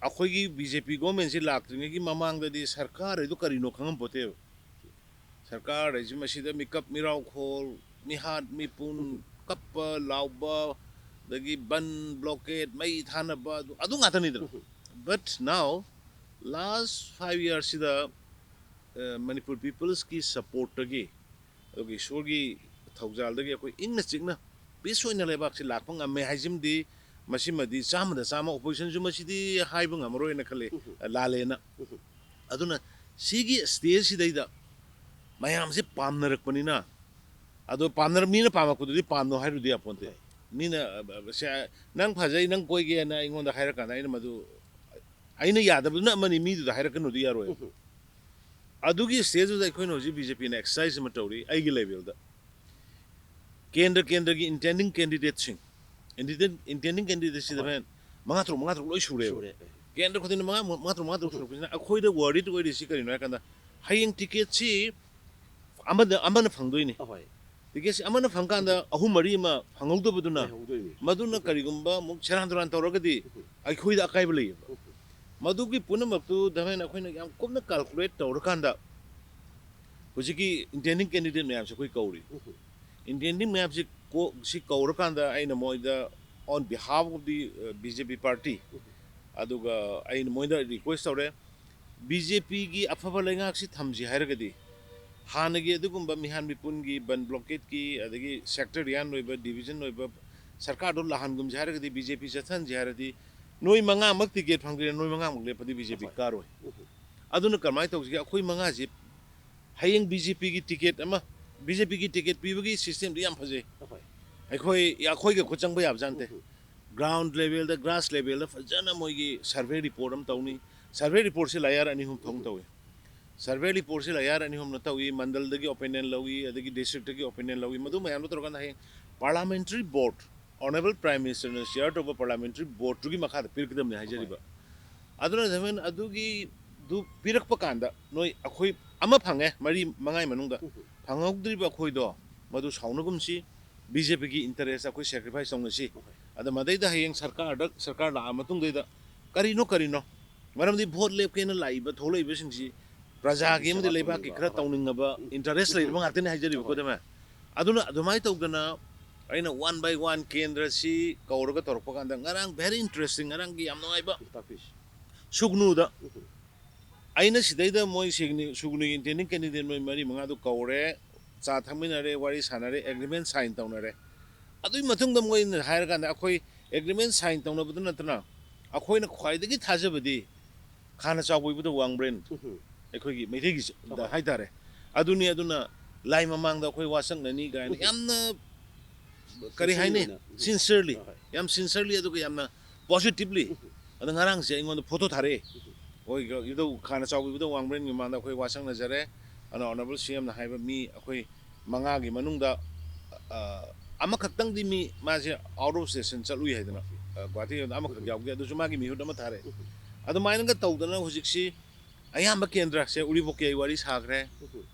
ꯑꯩꯈꯣꯏꯒꯤ ꯕꯤ ꯖꯦ ꯄꯤ ꯒꯣꯔꯃꯦꯟꯁꯤ ꯂꯥꯛꯇ꯭ꯔꯤꯉꯩꯒꯤ ꯃꯃꯥꯡꯗꯗꯤ ꯁꯔꯀꯥꯔ ꯍꯥꯏꯗꯨ ꯀꯔꯤꯅꯣ ꯈꯪꯉꯝꯄꯣꯠꯇꯦꯕ꯫ ꯁꯔꯀꯥꯔ ꯍꯥꯏꯁꯤ ꯃꯁꯤꯗ ꯃꯤꯀꯞ ꯃꯤꯔꯥꯎꯈꯣꯜ, ꯃꯤꯍꯥꯠ ꯃꯤꯄꯨꯟ, ꯎꯝ꯫ ꯀꯞꯄ ꯂꯥꯎꯕ, ꯑꯗꯒꯤ ꯕꯟ, ꯕ꯭ꯂꯣꯀꯦꯠ, ꯃꯩ ꯊꯥꯅꯕ, ꯑꯗꯨ, ꯑꯗꯨ ꯉꯥꯛꯇꯅꯤꯗꯅ꯫ ꯎꯝ꯫ But now, last five yearsꯁꯤꯗ, ꯑ, ꯃꯅꯤꯄꯨꯔ ꯄꯤꯄꯜꯁꯀꯤ ꯁꯞꯄꯣꯔꯠꯇꯒꯤ, ꯑꯗꯨꯒ ꯏꯁꯣꯔꯒꯤ ꯊꯧꯖꯥꯜꯗꯒꯤ ꯑꯩꯈꯣꯏ ꯏꯪꯅ ꯆꯤꯛꯅ ꯄꯤꯁ ꯑꯣꯏꯅ ꯂꯩꯕꯥꯛꯁꯤ ꯂꯥꯛꯄ ꯉꯝꯃꯦ ꯍꯥꯏꯁꯤꯃꯗꯤ, ꯃꯁꯤꯃꯗꯤ ꯆꯥꯝꯃꯗ ꯆꯥꯝꯃ ꯑꯣꯄꯣꯖꯤꯁꯟꯁꯨ ꯃꯁꯤꯗꯤ ꯍꯥꯏꯕ ꯉꯝꯃꯔꯣꯏꯅ ꯈꯜꯂꯤ, ꯎꯝ꯫ ꯂꯥꯜꯂꯦꯅ꯫ ꯎꯝ꯫ ꯑꯗꯨꯅ ꯁꯤꯒꯤ ꯁ꯭ꯇꯦꯖꯁꯤꯗꯩꯗ ꯃꯌꯥꯝꯁꯦ ꯄꯥꯝꯅꯔꯛꯄꯅꯤꯅ, ꯑꯗꯣ ꯄꯥꯝꯅꯔ-, ꯃꯤꯅ ꯄꯥꯝꯃꯛꯄꯗꯨꯗꯤ ꯄꯥꯝꯅꯣ ꯍꯥꯏꯔꯨꯗꯤ ꯌꯥꯄꯣꯟꯇꯦ꯫ ꯍꯣꯏ꯫ ꯃꯤꯅ, ꯑ, ꯑ, ꯁꯦ, "ꯅꯪ ꯐꯖꯩ, ꯅꯪ ꯀꯣꯏꯒꯦꯅ" ꯑꯩꯉꯣꯟꯗ ꯍꯥꯏꯔꯀꯥꯟꯗ ꯑꯩꯅ ꯃꯗꯨ, ꯑꯩꯅ ꯌꯥꯗꯕꯗꯨꯅ ꯑꯃꯅꯤ, ꯃꯤꯗꯨꯗ ꯍꯥꯏꯔꯛꯀꯅꯨꯗꯤ ꯌꯥꯔꯣꯏ꯫ ꯎꯝ꯫ ꯑꯗꯨꯒꯤ ꯁ꯭ꯇꯦꯖꯇꯨꯗ ꯑꯩꯈꯣꯏꯅ ꯍꯧꯖꯤꯛ ꯕꯤ ꯖꯦ ꯄꯤꯅ ꯑꯦꯛꯁꯔꯁꯥꯏꯁ ꯑꯃ ꯇꯧꯔꯤ ꯑꯩꯒꯤ ꯂꯦꯚꯦꯜꯗ꯫ ꯀꯦꯟꯗ꯭ꯔ ꯀꯦꯟꯗ꯭ꯔꯒꯤ intending candidateꯁꯤꯡ, intending, intending candidateꯁꯤꯗ ꯑꯍꯣꯏ꯫ ꯍꯣꯔꯦꯟ ꯃꯉꯥ ꯇꯔꯨꯛ, ꯃꯉꯥ ꯇꯔꯨꯛ ꯂꯣꯏ ꯁꯨꯔꯦꯕ꯫ ꯁꯨꯔꯦ꯫ ꯀꯦꯟꯗ꯭ꯔ ꯈꯨꯗꯤꯡꯗ ꯃꯉꯥ, ꯃꯉꯥ ꯇꯔꯨꯛ, ꯃꯉꯥ ꯇꯔꯨꯛ ꯁꯨꯔꯛꯄꯁꯤꯅ ꯑꯩꯈꯣꯏꯗ ꯋꯥꯔꯤꯗ ꯑꯣꯏꯔꯤꯁꯤ ꯀꯔꯤꯅꯣ ꯍꯥꯏ ꯀꯥꯟꯗ, ꯍꯌꯦꯡ ꯇꯤꯀꯦꯠꯁꯤ ꯑꯃꯗ, ꯑꯃꯅ ꯐꯪꯗꯣꯏꯅꯤ꯫ ꯑꯍꯣꯏ꯫ ꯇꯤꯀꯦꯠꯁꯤ ꯑꯃꯅ ꯐꯪꯀꯥꯟꯗ ꯑꯍꯨꯝ ꯃꯔꯤ ꯑꯃ ꯐꯪꯍꯧꯗꯕꯗꯨꯅ, ꯂꯩꯍꯧꯗꯣꯏꯅꯤ꯫ ꯃꯗꯨꯅ ꯀꯔꯤꯒꯨꯝꯕ ꯑꯃꯨꯛ ꯁꯦꯔꯥꯟ ꯇꯨꯔꯥꯟ ꯇꯧꯔꯒꯗꯤ ꯑꯩꯈꯣꯏꯗ ꯑꯀꯥꯏꯕ ꯂꯩꯌꯦꯕ꯫ ꯃꯗꯨꯒꯤ ꯄꯨꯝꯅꯃꯛꯇꯨ ꯗꯃꯦꯟ ꯑꯩꯈꯣꯏꯅ ꯌꯥꯝ ꯀꯨꯞꯅ calculate ꯇꯧꯔꯀꯥꯟꯗ ꯍꯧꯖꯤꯛꯀꯤ intending candidate ꯃꯌꯥꯝꯁꯦ ꯑꯩꯈꯣꯏ ꯀꯧꯔꯤ꯫ Intending ꯃꯌꯥꯝꯁꯤ ꯀꯣ-, ꯁꯤ ꯀꯧꯔꯀꯥꯟꯗ ꯑꯩꯅ ꯃꯣꯏꯗ on behalf of the, uh, B J P party, ꯑꯗꯨꯒ ꯑꯩꯅ ꯃꯣꯏꯗ request ꯇꯧꯔꯦ, ꯕꯤ ꯖꯦ ꯄꯤꯒꯤ ꯑꯐꯕ ꯂꯩꯉꯥꯛꯁꯤ ꯊꯝꯁꯤ ꯍꯥꯏꯔꯒꯗꯤ ꯍꯥꯟꯅꯒꯤ ꯑꯗꯨꯒꯨꯝꯕ ꯃꯤꯍꯥꯟ ꯃꯤꯄꯨꯟꯒꯤ, ꯕꯟ ꯕ꯭ꯂꯣꯀꯦꯠꯀꯤ, ꯑꯗꯒꯤ ꯁꯦꯛꯇꯔꯤꯌꯥꯟ ꯑꯣꯏꯕ, ꯗꯤꯕꯤꯖꯟ ꯑꯣꯏꯕ ꯁꯔꯀꯥꯔꯗꯣ ꯂꯥꯛꯍꯟꯒꯨꯝꯁꯤ ꯍꯥꯏꯔꯒꯗꯤ, ꯕꯤ ꯖꯦ ꯄꯤ ꯆꯠꯊꯍꯟꯁꯤ ꯍꯥꯏꯔꯗꯤ ꯅꯣꯏ ꯃꯉꯥꯃꯛ ꯇꯤꯀꯦꯠ ꯐꯪꯗ꯭ꯔꯦ, ꯅꯣꯏ ꯃꯉꯥꯃꯛ ꯂꯦꯞꯄꯗꯤ ꯕꯤ ꯖꯦ ꯄꯤ ꯀꯥꯔꯣꯏ꯫ ꯑꯗꯨꯅ ꯀꯔꯝꯍꯥꯏꯅ ꯇꯧꯁꯤꯒꯦ? ꯑꯩꯈꯣꯏ ꯃꯉꯥꯁꯤ ꯍꯌꯦꯡ ꯕꯤ ꯖꯦ ꯄꯤꯒꯤ ꯇꯤꯀꯦꯠ ꯑꯃ, ꯕꯤ ꯖꯦ ꯄꯤꯒꯤ ꯇꯤꯀꯦꯠ ꯄꯤꯕꯒꯤ systemꯗꯤ ꯌꯥꯝ ꯐꯖꯩ꯫ ꯑꯩꯈꯣꯏ, ꯑꯩꯈꯣꯏꯒ ꯈꯨꯠ ꯆꯪꯕ ꯌꯥꯕꯖꯥꯠ ꯅꯠꯇꯦ꯫ ꯒ꯭ꯔꯥꯎꯟ ꯂꯦꯚꯦꯜꯗ, ꯒ꯭ꯔꯥꯁ ꯂꯦꯚꯦꯜꯗ ꯐꯖꯅ ꯃꯣꯏꯒꯤ ꯁꯔꯚꯦ ꯔꯤꯄꯣꯔꯠ ꯑꯃ ꯇꯧꯅꯤ꯫ ꯁꯔꯚꯦ ꯔꯤꯄꯣꯔꯠꯁꯤ ꯂꯥꯌꯔ ꯑꯅꯤ ꯑꯍꯨꯝ ꯊꯣꯛꯅ ꯇꯧꯏ꯫ ꯁꯔꯚꯦ ꯔꯤꯄꯣꯔꯠꯁꯤ ꯂꯥꯌꯔ ꯑꯅꯤ ꯑꯍꯨꯝꯅ ꯇꯧꯏ꯫ ꯃꯟꯗꯜꯗꯒꯤ ꯑꯣꯄꯤꯅꯤꯌꯟ ꯂꯧꯏ, ꯑꯗꯒꯤ ꯗꯤꯁꯇ꯭ꯔꯤꯛꯇꯒꯤ ꯑꯣꯄꯤꯅꯤꯌꯟ ꯂꯧꯏ꯫ ꯃꯗꯨ ꯃꯌꯥꯝꯗꯣ ꯇꯧꯔꯀꯥꯟꯗ ꯍꯌꯦꯡ ꯄꯥꯔꯂꯥꯃꯦꯟꯇꯔꯤ ꯕꯣꯔꯗ, ꯑꯣꯅꯔꯦꯕꯜ ꯄ꯭ꯔꯥꯏꯝ ꯃꯤꯅꯤꯁꯇꯔꯅ ꯆꯤꯌꯥꯔ ꯇꯧꯕ ꯄꯥꯔꯂꯥꯃꯦꯟꯇꯔꯤ ꯕꯣꯔꯗꯇꯨꯒꯤ ꯃꯈꯥꯗ ꯄꯤꯔꯛꯀꯗꯕꯅꯤ ꯍꯥꯏꯖꯔꯤꯕ꯫ ꯑꯗꯨꯅ ꯊꯃꯦꯟ ꯑꯗꯨꯒꯤꯗꯨ ꯄꯤꯔꯛꯄ ꯀꯥꯟꯗ ꯅꯣꯏ ꯑꯩꯈꯣꯏ ꯑꯃ ꯐꯪꯉꯦ, ꯃꯔꯤ ꯃꯉꯥꯒꯤ ꯃꯅꯨꯡꯗ꯫ ꯎꯝ꯫ ꯐꯪꯍꯧꯗ꯭ꯔꯤꯕ ꯑꯩꯈꯣꯏꯗꯣ ꯃꯗꯨ ꯁꯥꯎꯅꯒꯨꯝꯁꯤ, ꯕꯤ ꯖꯦ ꯄꯤꯒꯤ ꯏꯟꯇꯔꯦꯁ ꯑꯩꯈꯣꯏ ꯁꯦꯀ꯭ꯔꯤꯐꯥꯏꯁ ꯇꯧꯅꯁꯤ꯫ ꯎꯝ꯫ ꯑꯗ ꯃꯗꯩꯗ ꯍꯌꯦꯡ ꯁꯔꯀꯥꯔꯗ, ꯁꯔꯀꯥꯔ ꯂꯥꯛꯑ ꯃꯇꯨꯡꯗꯩꯗ ꯀꯔꯤꯅꯣ ꯀꯔꯤꯅꯣ, ꯃꯔꯝꯗꯤ ꯚꯣꯠ ꯂꯦꯞꯀꯦꯅ ꯂꯥꯛꯏꯕ, ꯊꯣꯛꯂꯛꯏꯕꯁꯤꯡꯁꯤ ꯄ꯭ꯔꯖꯥꯒꯤ ꯑꯃꯗꯤ ꯁꯦꯕꯥ ꯂꯩꯕꯥꯛꯀꯤ ꯇꯧꯅꯤꯡꯕ꯫ ꯈꯔ ꯍꯣꯏ꯫ ꯇꯧꯅꯤꯡꯉꯕ ꯎꯝ꯫ ꯏꯟꯇꯔꯦꯁ ꯂꯩꯔꯕ ꯉꯥꯛꯇꯅꯤ ꯍꯥꯏꯖꯔꯤꯕꯀꯣ꯫ ꯍꯣꯏ꯫ ꯑꯗꯨꯅ ꯑꯗꯨꯃꯥꯏꯅ ꯇꯧꯗꯅ ꯑꯩꯅ ꯋꯥꯟ ꯕꯥꯏ ꯋꯥꯟ ꯀꯦꯟꯗ꯭ꯔꯁꯤ ꯀꯧꯔꯒ ꯇꯧꯔꯛꯄ ꯀꯥꯟꯗ ꯉꯔꯥꯡ very interesting, ꯉꯔꯥꯡꯒꯤ ꯌꯥꯝ ꯅꯨꯡꯉꯥꯏꯕ ꯇꯥꯛꯄꯤꯁꯤ꯫ ꯁꯨꯒꯅꯨꯗ ꯎꯝ꯫ ꯑꯩꯅ ꯁꯤꯗꯩꯗ ꯃꯣꯏ ꯁꯤꯒꯅꯤ-, ꯁꯨꯒꯅꯨꯒꯤ ꯏꯟꯇꯦꯟꯗꯤꯡ ꯀꯦꯟꯗꯤꯗꯦꯠ ꯃꯣꯏ ꯃꯔꯤ ꯃꯉꯥꯗꯨ ꯀꯧꯔꯦ, ꯆꯥ ꯊꯛꯃꯤꯟꯅꯔꯦ, ꯋꯥꯔꯤ ꯁꯥꯟꯅꯔꯦ, ꯑꯦꯒ꯭ꯔꯤꯃꯦꯟ ꯁꯥꯏꯟ ꯇꯧꯅꯔꯦ꯫ ꯑꯗꯨꯒꯤ ꯃꯇꯨꯡꯗ ꯃꯣꯏꯅ ꯍꯥꯏꯔꯀꯥꯟꯗ ꯑꯩꯈꯣꯏ ꯑꯦꯒ꯭ꯔꯤꯃꯦꯟ ꯁꯥꯏꯟ ꯇꯧꯅꯕꯗ ꯅꯠꯇꯅ ꯑꯩꯈꯣꯏꯅ ꯈ꯭ꯋꯥꯏꯗꯒꯤ ꯊꯥꯖꯕꯗꯤ ꯈꯥꯅ ꯆꯥꯎꯕ ꯏꯕꯨꯙꯧ ꯋꯥꯡꯕ꯭ꯔꯦꯟ, ꯎꯝ꯫ ꯑꯩꯈꯣꯏꯒꯤ ꯃꯩꯇꯩꯒꯤ ꯆ-, ꯗ ꯑꯍꯣꯏ꯫ ꯍꯥꯏꯇꯥꯔꯦ꯫ ꯑꯗꯨꯅꯤ, ꯑꯗꯨꯅ ꯂꯥꯏ ꯃꯃꯥꯡꯗ ꯑꯩꯈꯣꯏ ꯋꯥꯁꯛꯅꯅꯤ ꯀꯥꯏꯅ ꯎꯝ꯫ ꯌꯥꯝꯅ, ꯀꯔꯤ sincerely ꯍꯥꯏꯅꯤ? ꯑꯣꯏꯅ꯫ ꯎꯝ꯫ Sincerely꯫ ꯍꯣꯏ, ꯍꯣꯏ꯫ ꯌꯥꯝ sincerely, ꯑꯗꯨꯒ ꯌꯥꯝꯅ positively꯫ ꯎꯝ꯫ ꯑꯗ ꯉꯔꯥꯡꯁꯦ ꯑꯩꯉꯣꯟꯗ ꯐꯣꯇꯣ ꯊꯥꯔꯛꯑꯦ꯫ ꯎꯝ꯫ ꯍꯣꯏ, ꯏꯕꯨꯙꯧ ꯈꯥꯅ ꯆꯥꯎꯕ ꯏꯕꯨꯙꯧ ꯋꯥꯡꯕ꯭ꯔꯦꯟꯒꯤ ꯃꯃꯥꯡꯗ ꯑꯩꯈꯣꯏ ꯋꯥꯁꯛꯅꯖꯔꯦ꯫ ꯑꯗꯨꯅ ꯑꯣꯅꯔꯦꯕꯜ ꯁꯤ ꯑꯦꯝꯅ ꯍꯥꯏꯕ ꯃꯤ ꯑꯩꯈꯣꯏ ꯃꯉꯥꯒꯤ ꯃꯅꯨꯡꯗ, ꯑ, ꯑꯃꯈꯛꯇꯪꯗꯤ ꯃꯤ ꯃꯥꯁꯦ out of station ꯆꯠꯂꯨꯏ ꯍꯥꯏꯗꯅ, ꯑ, ꯒꯨꯍꯥꯇꯤꯗ ꯑꯃꯈꯛ ꯎꯝ꯫ ꯌꯥꯎꯗꯦ, ꯑꯗꯨꯁꯨ ꯃꯥꯒꯤ ꯃꯤꯍꯨꯠ ꯑꯃ ꯊꯥꯔꯛꯑꯦ꯫ ꯎꯝ꯫ ꯑꯗꯨꯃꯥꯏꯅꯒ ꯇꯧꯗꯅ ꯍꯧꯖꯤꯛꯁꯤ ꯑꯌꯥꯝꯕ ꯀꯦꯟꯗ꯭ꯔꯁꯦ ꯎꯔꯤꯄꯣꯛꯀꯤ ꯑꯩ ꯋꯥꯔꯤ ꯁꯥꯈ꯭ꯔꯦ, ꯎꯝ꯫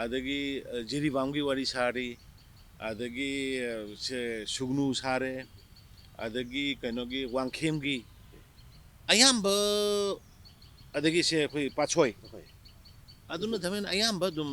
ꯑꯗꯒꯤ, ꯑ, ꯖꯤꯔꯤꯕꯥꯝꯒꯤ ꯋꯥꯔꯤ ꯁꯥꯔꯤ, ꯑꯗꯒꯤ, ꯑ, ꯁꯦ ꯁꯨꯒꯅꯨ ꯁꯥꯔꯦ, ꯑꯗꯒꯤ ꯀꯩꯅꯣꯒꯤ ꯋꯥꯡꯈꯦꯝꯒꯤ ꯑꯌꯥꯝꯕ, ꯑꯗꯒꯤ ꯁꯦ ꯑꯩꯈꯣꯏ ꯄꯥꯠꯁꯣꯏ꯫ ꯍꯣꯏ꯫ ꯑꯗꯨꯅ ꯊꯃꯦꯟ ꯑꯌꯥꯝꯕ ꯑꯗꯨꯝ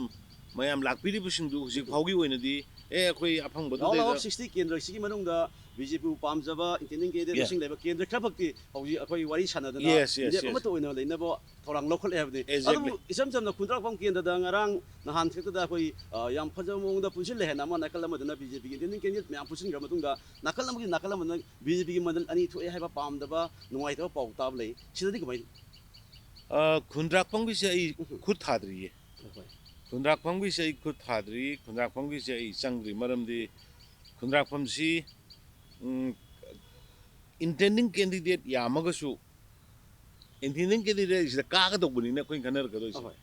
ꯃꯌꯥꯝ ꯂꯥꯛꯄꯤꯔꯤꯕꯁꯤꯡꯗꯨ ꯍꯧꯖꯤꯛ ꯐꯥꯎꯒꯤ ꯑꯣꯏꯅꯗꯤ, ꯑꯦ, ꯑꯩꯈꯣꯏ ꯑꯐꯪꯕꯗꯨ ꯂꯥꯎ ꯂꯥꯎ ꯂꯩꯗ꯫ Sixty ꯀꯦꯟꯗ꯭ꯔꯁꯤꯒꯤ ꯃꯅꯨꯡꯗ ꯕꯤ ꯖꯦ ꯄꯤꯕꯨ ꯄꯥꯝꯖꯕ ꯏꯟꯇꯦꯟꯗꯤꯡ ꯀꯦꯟꯗꯤꯗꯦꯠ ꯌꯥ꯫ ꯃꯁꯤꯡ ꯂꯩꯕ ꯀꯦꯟꯗ꯭ꯔ ꯈꯔ ꯈꯛꯇꯤ ꯍꯧꯖꯤꯛ ꯑꯩꯈꯣꯏ ꯋꯥꯔꯤ ꯁꯥꯟꯅꯗꯅ ꯌꯦꯁ, ꯌꯦꯁ, ꯂꯦꯞ ꯌꯦꯁ꯫ ꯑꯃꯠꯇ ꯑꯣꯏꯅ ꯂꯩꯅꯕ ꯊꯧꯔꯥꯡ ꯂꯧꯈꯠꯂꯦ ꯍꯥꯏꯕꯅꯤ꯫ ꯑꯦꯛꯖꯦꯛꯂꯤ꯫ ꯑꯗꯨꯕꯨ ꯏꯆꯝ ꯆꯝꯅ ꯈꯨꯟꯗ꯭ꯔꯥꯛꯄꯝ ꯀꯦꯟꯗ꯭ꯔꯗ ꯉꯔꯥꯡ ꯅꯍꯥꯟ ꯈꯛꯇꯗ ꯑꯩꯈꯣꯏ, ꯑ, ꯌꯥꯝ ꯐꯖꯕ ꯃꯑꯣꯡꯗ ꯄꯨꯟꯁꯤꯜꯂꯦ ꯍꯥꯏꯅ ꯑꯃ ꯅꯥꯀꯜ ꯑꯃꯗꯅ ꯕꯤ ꯖꯦ ꯄꯤꯒꯤ ꯏꯟꯇꯦꯟꯗꯤꯡ ꯀꯦꯟꯗꯤꯗꯦꯠ ꯃꯌꯥꯝ ꯄꯨꯟꯁꯤꯟꯈ꯭ꯔ ꯃꯇꯨꯡꯗ ꯅꯥꯀꯜ ꯑꯃꯒꯤ ꯅꯥꯀꯜ ꯑꯃꯗꯅ ꯕꯤ ꯖꯦ ꯄꯤꯒꯤ ꯃꯟꯗꯜ ꯑꯅꯤ ꯊꯣꯛꯑꯦ ꯍꯥꯏꯕ ꯄꯥꯝꯗꯕ, ꯅꯨꯡꯉꯥꯏꯇꯕ ꯄꯥꯎ ꯇꯥꯕ ꯂꯩ꯫ ꯁꯤꯗꯗꯤ ꯀꯃꯥꯏꯅ? ꯑ, ꯈꯨꯟꯗ꯭ꯔꯥꯛꯄꯝꯒꯤꯁꯦ ꯑꯩ ꯎꯝ꯫ ꯈꯨꯠ ꯊꯥꯗ꯭ꯔꯤꯌꯦ꯫ ꯍꯣꯏ꯫ ꯈꯨꯟꯗ꯭ꯔꯥꯛꯄꯝꯒꯤꯁꯦ ꯑꯩ ꯈꯨꯠ ꯊꯥꯗ꯭ꯔꯤ꯫ ꯈꯨꯟꯗ꯭ꯔꯥꯛꯄꯝꯒꯤꯁꯦ ꯑꯩ ꯆꯪꯗ꯭ꯔꯤ꯫ ꯃꯔꯝꯗꯤ ꯈꯨꯟꯗ꯭ꯔꯥꯛꯄꯝꯁꯤ, ꯎꯝ, Intending candidate ꯌꯥꯝꯃꯒꯁꯨ, intending candidate ꯁꯤꯗ ꯀꯥꯒꯗꯧꯕꯅꯤꯅ ꯑꯩꯈꯣꯏꯅ ꯈꯟꯅꯔꯛꯀꯗꯣꯏꯁꯦ꯫ ꯑꯍꯣꯏ꯫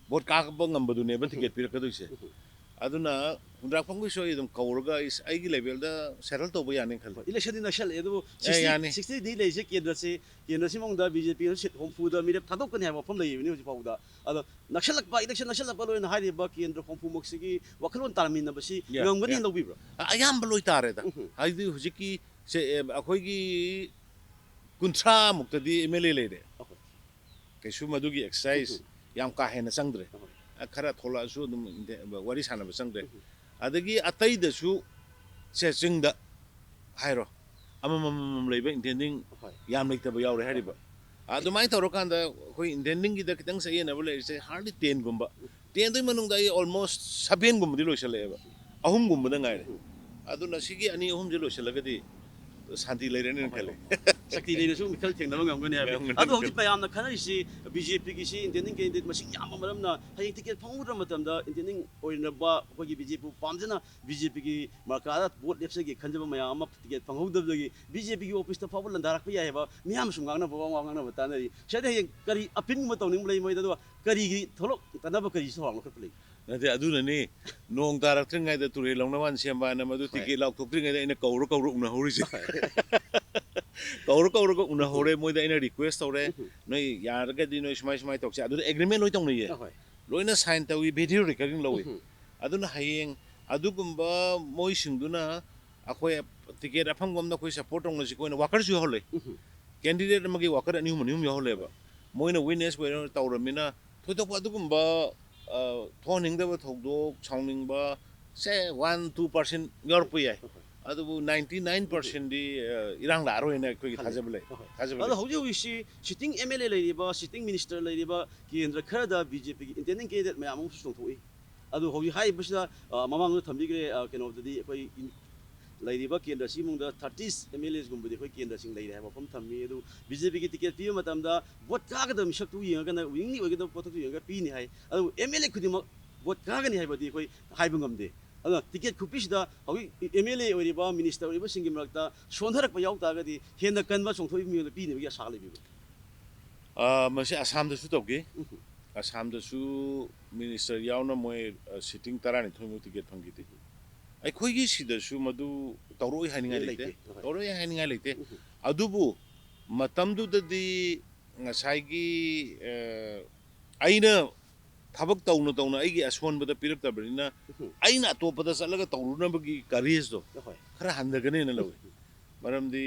ꯚꯣꯠ ꯀꯥꯕ ꯉꯝꯕꯗꯨꯅꯦꯕ ꯇꯤꯀꯦꯠ ꯄꯤꯔꯛꯀꯗꯣꯏꯁꯦ꯫ ꯎꯝ꯫ ꯑꯗꯨꯅ ꯍꯨꯟꯗ꯭ꯔꯥꯛꯐꯝꯒꯤꯁꯨ ꯑꯩ ꯑꯗꯨꯝ ꯀꯧꯔꯒ ꯑꯩ, ꯑꯩꯒꯤ ꯂꯦꯚꯦꯜꯗ ꯁꯦꯇꯜ ꯇꯧꯕ ꯌꯥꯅꯤ ꯈꯜꯂꯤ꯫ ꯏꯂꯦꯛꯁꯟꯗꯤ ꯅꯛꯁꯜꯂꯛꯑꯦ, ꯑꯗꯨꯕꯨ ꯑꯦ, ꯌꯥꯅꯤ꯫ ꯁꯤꯛꯁꯇꯤ ꯗꯦ ꯂꯩꯔꯤꯁꯦ ꯀꯦꯟꯗ꯭ꯔꯁꯤ, ꯀꯦꯟꯗ꯭ꯔꯁꯤ ꯃꯅꯨꯡꯗ ꯕꯤ ꯖꯦ ꯄꯤꯅ ꯁꯤꯠ ꯍꯨꯝꯐꯨꯗ ꯃꯤꯔꯦꯞ ꯊꯥꯗꯣꯛꯀꯅꯤ ꯍꯥꯏꯕ ꯋꯥꯐꯝ ꯂꯩꯔꯤꯕꯅꯤ ꯍꯧꯖꯤꯛ ꯐꯥꯎꯕꯗ꯫ ꯑꯗꯣ ꯅꯛꯁꯜꯂꯛꯄ, ꯏꯂꯦꯛꯁꯟ ꯅꯛꯁꯜꯂꯛꯄ ꯂꯣꯏꯅ ꯍꯥꯏꯔꯤꯕ ꯀꯦꯟꯗ꯭ꯔ ꯍꯨꯝꯐꯨꯃꯛꯁꯤꯒꯤ ꯋꯥꯈꯜꯂꯣꯟ ꯇꯥꯔꯝꯃꯤꯟꯅꯕꯁꯤ ꯌꯥ, ꯉꯝꯒꯅꯤ ꯌꯥ꯫ ꯂꯧꯕꯤꯕ꯭ꯔꯥ? ꯑ-, ꯑꯌꯥꯝꯕ ꯂꯣꯏ ꯇꯥꯔꯦꯗ꯫ ꯎꯝ꯫ ꯍꯥꯏꯗꯤ ꯍꯧꯖꯤꯛꯀꯤ ꯁꯦ, ꯑꯦ, ꯑꯩꯈꯣꯏꯒꯤ ꯀꯨꯟꯊ꯭ꯔꯥ ꯃꯨꯛꯇꯗꯤ ꯑꯦꯝ ꯑꯦꯜ ꯑꯦ ꯂꯩꯔꯦ꯫ ꯑꯍꯣꯏ꯫ ꯀꯩꯁꯨ ꯃꯗꯨꯒꯤ ꯑꯦꯛꯁꯔꯁꯥꯏꯁ ꯎꯝ꯫ ꯌꯥꯝ ꯀꯥ ꯍꯦꯟꯅ ꯆꯪꯗ꯭ꯔꯦ꯫ ꯑꯍꯣꯏ꯫ ꯑ, ꯈꯔ ꯊꯣꯛꯂꯛꯑꯁꯨ ꯑꯗꯨꯝ ꯏꯟꯇꯦ-, ꯋꯥꯔꯤ ꯁꯥꯟꯅꯕ ꯆꯪꯗ꯭ꯔꯦ꯫ ꯎꯝ꯫ ꯑꯗꯒꯤ ꯑꯇꯩꯗꯁꯨ ꯁꯦ ꯆꯤꯡꯗ ꯍꯥꯏꯔꯣ, ꯑꯃꯃꯝ ꯑꯃꯃꯝ ꯂꯩꯕ intending ꯍꯣꯏ꯫ ꯌꯥꯝ ꯂꯩꯇꯕ ꯌꯥꯎꯔꯦ ꯍꯥꯏꯔꯤꯕ꯫ ꯑꯗꯨꯃꯥꯏꯅ ꯇꯧꯔꯀꯥꯟꯗ ꯑꯩꯈꯣꯏ intendingꯒꯤꯗ ꯈꯤꯇꯪ ꯆꯌꯦꯠꯅꯕ ꯂꯩꯔꯤꯁꯦ hardly tenꯒꯨꯝꯕ꯫ Tenꯗꯨꯒꯤ ꯃꯅꯨꯡꯗ ꯑꯩ almost sevenꯒꯨꯝꯕꯗꯤ ꯂꯣꯏꯁꯤꯜꯂꯛꯑꯦꯕ꯫ ꯑꯍꯨꯝꯒꯨꯝꯕꯗ ꯉꯥꯏꯔꯦ꯫ ꯑꯗꯨꯅ ꯁꯤꯒꯤ ꯑꯅꯤ ꯑꯍꯨꯝꯁꯦ ꯂꯣꯏꯁꯤꯜꯂꯒꯗꯤ ꯁꯥꯟꯇꯤ ꯂꯩꯔꯅꯤꯅ ꯈꯜꯂꯦ꯫ ꯁꯛꯇꯤ ꯂꯩꯅꯁꯨ ꯃꯤꯈꯜ ꯊꯦꯡꯅꯕ ꯉꯝꯒꯅꯤ ꯍꯥꯏꯕ꯫ ꯉꯝꯒꯅꯤ, ꯑꯗꯣ ꯍꯧꯖꯤꯛ ꯉꯝꯒꯅꯤ꯫ ꯃꯌꯥꯝꯅ ꯈꯟꯅꯔꯤꯁꯤ ꯕꯤ ꯖꯦ ꯄꯤꯒꯤꯁꯤ intending candidate ꯃꯁꯤꯡ ꯌꯥꯝꯕ ꯃꯔꯝꯅ ꯍꯌꯦꯡ ꯇꯤꯀꯦꯠ ꯐꯪꯍꯧꯗ꯭ꯔ ꯃꯇꯝꯗ intending ꯑꯣꯏꯅꯕ ꯑꯩꯈꯣꯏꯒꯤ ꯕꯤ ꯖꯦ ꯄꯤꯕꯨ ꯄꯥꯝꯖꯅ ꯕꯤ ꯖꯦ ꯄꯤꯒꯤ ꯃꯔꯀꯥꯗ ꯚꯣꯠ ꯂꯦꯞꯆꯒꯦ ꯈꯟꯖꯕ ꯃꯌꯥꯝ ꯑꯃ ꯇꯤꯀꯦꯠ ꯐꯪꯍꯧꯗꯕꯗꯒꯤ ꯕꯤ ꯖꯦ ꯄꯤꯒꯤ ꯑꯣꯐꯤꯁꯇ ꯐꯥꯎꯕ ꯂꯟꯗꯥꯔꯛꯄ ꯌꯥꯏ ꯍꯥꯏꯕ ꯃꯤꯌꯥꯝꯅ ꯁꯨꯝ ꯉꯥꯡꯅꯕ, ꯋꯥ ꯉꯥꯡꯅꯕ ꯇꯥꯅꯔꯤ꯫ ꯁꯤꯗ ꯍꯌꯦꯡ ꯀꯔꯤ appealꯒꯨꯝꯕ ꯇꯧꯅꯤꯡꯕ ꯂꯩ ꯃꯣꯏꯗ, ꯑꯗꯨꯒ ꯀꯔꯤꯒꯤ ꯊꯣꯛꯂꯛꯇꯅꯕ ꯀꯔꯤ ꯊꯧꯔꯥꯡ ꯂꯧꯈꯠꯄ ꯂꯩ? ꯅꯠꯇꯦ, ꯑꯗꯨꯅꯅꯤ ꯅꯣꯡ ꯇꯥꯔꯛꯇ꯭ꯔꯤꯉꯩꯗ ꯇꯨꯔꯦꯜ ꯂꯧꯅꯕ ꯁꯦꯝꯕ ꯍꯥꯏꯅ ꯃꯗꯨ ꯍꯣꯏ꯫ ꯇꯤꯀꯦꯠ ꯂꯥꯎꯊꯣꯛꯇ꯭ꯔꯤꯉꯩꯗ ꯑꯩꯅ ꯀꯧꯔ ꯀꯧꯔ ꯎꯅꯍꯧꯔꯤꯁꯦ꯫ ꯀꯧꯔ ꯀꯧꯔꯒ ꯎꯅꯍꯧꯔꯦ, ꯃꯣꯏꯗ ꯑꯩꯅ request ꯇꯧꯔꯦ, ꯎꯝ꯫ "ꯅꯣꯏ ꯌꯥꯔꯒꯗꯤ ꯅꯣꯏ ꯁꯨꯃꯥꯏ ꯁꯨꯃꯥꯏ ꯇꯧꯁꯦ", ꯑꯗꯨꯗ agreement ꯂꯣꯏ ꯇꯧꯅꯩꯌꯦ꯫ ꯑꯍꯣꯏ꯫ ꯂꯣꯏꯅ sign ꯇꯧꯏ, video recording ꯂꯧꯏ꯫ ꯎꯝ꯫ ꯑꯗꯨꯅ ꯍꯌꯦꯡ ꯑꯗꯨꯒꯨꯝꯕ ꯃꯣꯏꯁꯤꯡꯗꯨꯅ ꯑꯩꯈꯣꯏ ꯇꯤꯀꯦꯠ ꯑꯐꯪꯕ ꯑꯃꯗ ꯑꯩꯈꯣꯏ support ꯇꯧꯅꯁꯤ, ꯑꯩꯈꯣꯏꯅ workerꯁꯨ ꯌꯥꯎꯍꯜꯂꯦ꯫ ꯎꯝ꯫ Candidate ꯑꯃꯒꯤ worker ꯑꯅꯤ ꯑꯍꯨꯝ, ꯑꯅꯤ ꯑꯍꯨꯝ ꯌꯥꯎꯍꯜꯂꯦꯕ꯫ ꯃꯣꯏꯅ witness ꯑꯣꯏꯅ ꯇꯧꯔꯃꯤꯅ ꯊꯣꯏꯗꯣꯛꯄ ꯑꯗꯨꯒꯨꯝꯕ, ꯑ, ꯊꯣꯛꯍꯟꯅꯤꯡꯗꯕ ꯊꯧꯗꯣꯛ, ꯁꯥꯎꯅꯤꯡꯕ, ꯁꯦ, one two percent ꯌꯥꯎꯔꯛꯄ ꯌꯥꯏ꯫ ꯑꯗꯨꯕꯨ ninety nine percentꯗꯤ, ꯑ, ꯏꯔꯥꯡ ꯂꯥꯛꯑꯔꯣꯏꯅ ꯑꯩꯈꯣꯏꯒꯤ ꯈꯜꯂꯦ꯫ ꯊꯥꯖꯕ ꯂꯩ꯫ ꯑꯍꯣꯏ꯫ ꯊꯥꯖꯕ ꯑꯗꯣ ꯂꯩ꯫ ꯍꯧꯖꯤꯛ ꯍꯧꯖꯤꯛꯁꯤ sitting M L A ꯂꯩꯔꯤꯕ, sitting minister ꯂꯩꯔꯤꯕ ꯀꯦꯟꯗ꯭ꯔ ꯈꯔꯗ ꯕꯤ ꯖꯦ ꯄꯤꯒꯤ intending candidate ꯃꯌꯥꯝ ꯑꯃꯁꯨ ꯆꯣꯡꯊꯣꯛꯏ꯫ ꯑꯗꯨ ꯍꯧꯖꯤꯛ ꯍꯥꯏꯔꯤꯕꯁꯤꯗ, ꯑ, ꯃꯃꯥꯡꯗ ꯊꯝꯕꯤꯈ꯭ꯔꯦ, ꯑ, ꯀꯩꯅꯣꯗꯗꯤ ꯑꯩꯈꯣꯏ ꯏꯟ-, ꯂꯩꯔꯤꯕ ꯀꯦꯟꯗ꯭ꯔꯁꯤꯒꯤ ꯃꯅꯨꯡꯗ thirty M L Aꯒꯨꯝꯕꯗꯤ ꯑꯩꯈꯣꯏ ꯀꯦꯟꯗ꯭ꯔꯁꯤꯡ ꯂꯩꯔꯦ ꯍꯥꯏꯕ ꯋꯥꯐꯝ ꯊꯝꯃꯤ꯫ ꯑꯗꯨ ꯕꯤ ꯖꯦ ꯄꯤꯒꯤ ꯇꯤꯀꯦꯠ ꯄꯤꯕ ꯃꯇꯝꯗ ꯚꯣꯠ ꯀꯥꯒꯗꯕ ꯃꯤꯁꯛꯇꯨ ꯌꯦꯡꯉꯒꯅ, winning ꯑꯣꯏꯒꯗꯕ ꯄꯣꯠꯇꯨ ꯌꯦꯡꯉꯒ ꯄꯤꯅꯤ ꯍꯥꯏ꯫ ꯑꯗꯨꯕꯨ M L A ꯈꯨꯗꯤꯡꯃꯛ ꯚꯣꯠ ꯀꯥꯒꯅꯤ ꯍꯥꯏꯕꯗꯤ ꯑꯩꯈꯣꯏ ꯍꯥꯏꯕ ꯉꯝꯗꯦ꯫ ꯑꯗꯨꯅ ꯇꯤꯀꯦꯠ ꯈꯨꯄꯤꯁꯤꯗ ꯍꯧꯖꯤꯛ ꯑꯦꯝ ꯑꯦꯜ ꯑꯦ ꯑꯣꯏꯔꯤꯕ, ꯃꯤꯅꯤꯁꯇꯔ ꯑꯣꯏꯔꯤꯕꯁꯤꯡꯒꯤ ꯃꯔꯛꯇ ꯁꯣꯟꯊꯔꯛꯄ ꯌꯥꯎ ꯇꯥꯔꯒꯗꯤ ꯍꯦꯟꯅ ꯀꯟꯕ ꯆꯣꯡꯊꯣꯛꯏꯕ ꯃꯤꯉꯣꯟꯗ ꯄꯤꯅꯕꯒꯤ ꯑꯁꯥ ꯂꯩꯕꯤꯕ꯭ꯔꯥ? ꯑ, ꯃꯁꯤ ꯑꯁꯥꯝꯗꯁꯨ ꯇꯧꯈꯤ꯫ ꯎꯝ꯫ ꯑꯁꯥꯝꯗꯁꯨ ꯃꯤꯅꯤꯁꯇꯔ ꯌꯥꯎꯅ ꯃꯣꯏ, ꯑ, ꯁꯤꯇꯤꯡ ꯇꯔꯥꯅꯤꯊꯣꯏꯃꯨꯛ ꯇꯤꯀꯦꯠ ꯐꯪꯈꯤꯗꯦ꯫ ꯑꯩꯈꯣꯏꯒꯤ ꯁꯤꯗꯁꯨ ꯃꯗꯨ ꯇꯧꯔꯛꯑꯣꯏ ꯍꯥꯏꯅꯤꯡꯉꯥꯏ ꯂꯩꯇꯦ꯫ ꯂꯩꯇꯦ, ꯍꯣꯏ꯫ ꯇꯧꯔꯛꯑꯣꯏ ꯍꯥꯏꯅꯤꯡꯉꯥꯏ ꯂꯩꯇꯦ꯫ ꯎꯝ꯫ ꯑꯗꯨꯕꯨ ꯃꯇꯝꯗꯨꯗꯗꯤ ꯉꯁꯥꯏꯒꯤ, ꯑ, ꯑꯩꯅ ꯊꯕꯛ ꯇꯧꯅ ꯇꯧꯅ ꯑꯩꯒꯤ ꯑꯁꯣꯟꯕꯗ ꯄꯤꯔꯛꯇꯕꯅꯤꯅ, ꯎꯝ꯫ ꯑꯩꯅ ꯑꯇꯣꯞꯄꯗ ꯆꯠꯂꯒ ꯇꯧꯔꯨꯅꯕꯒꯤ ꯀꯔꯦꯖꯇꯣ ꯍꯣꯏ꯫ ꯈꯔ ꯍꯟꯊꯒꯅꯦꯅ ꯂꯧꯏ꯫ ꯃꯔꯝꯗꯤ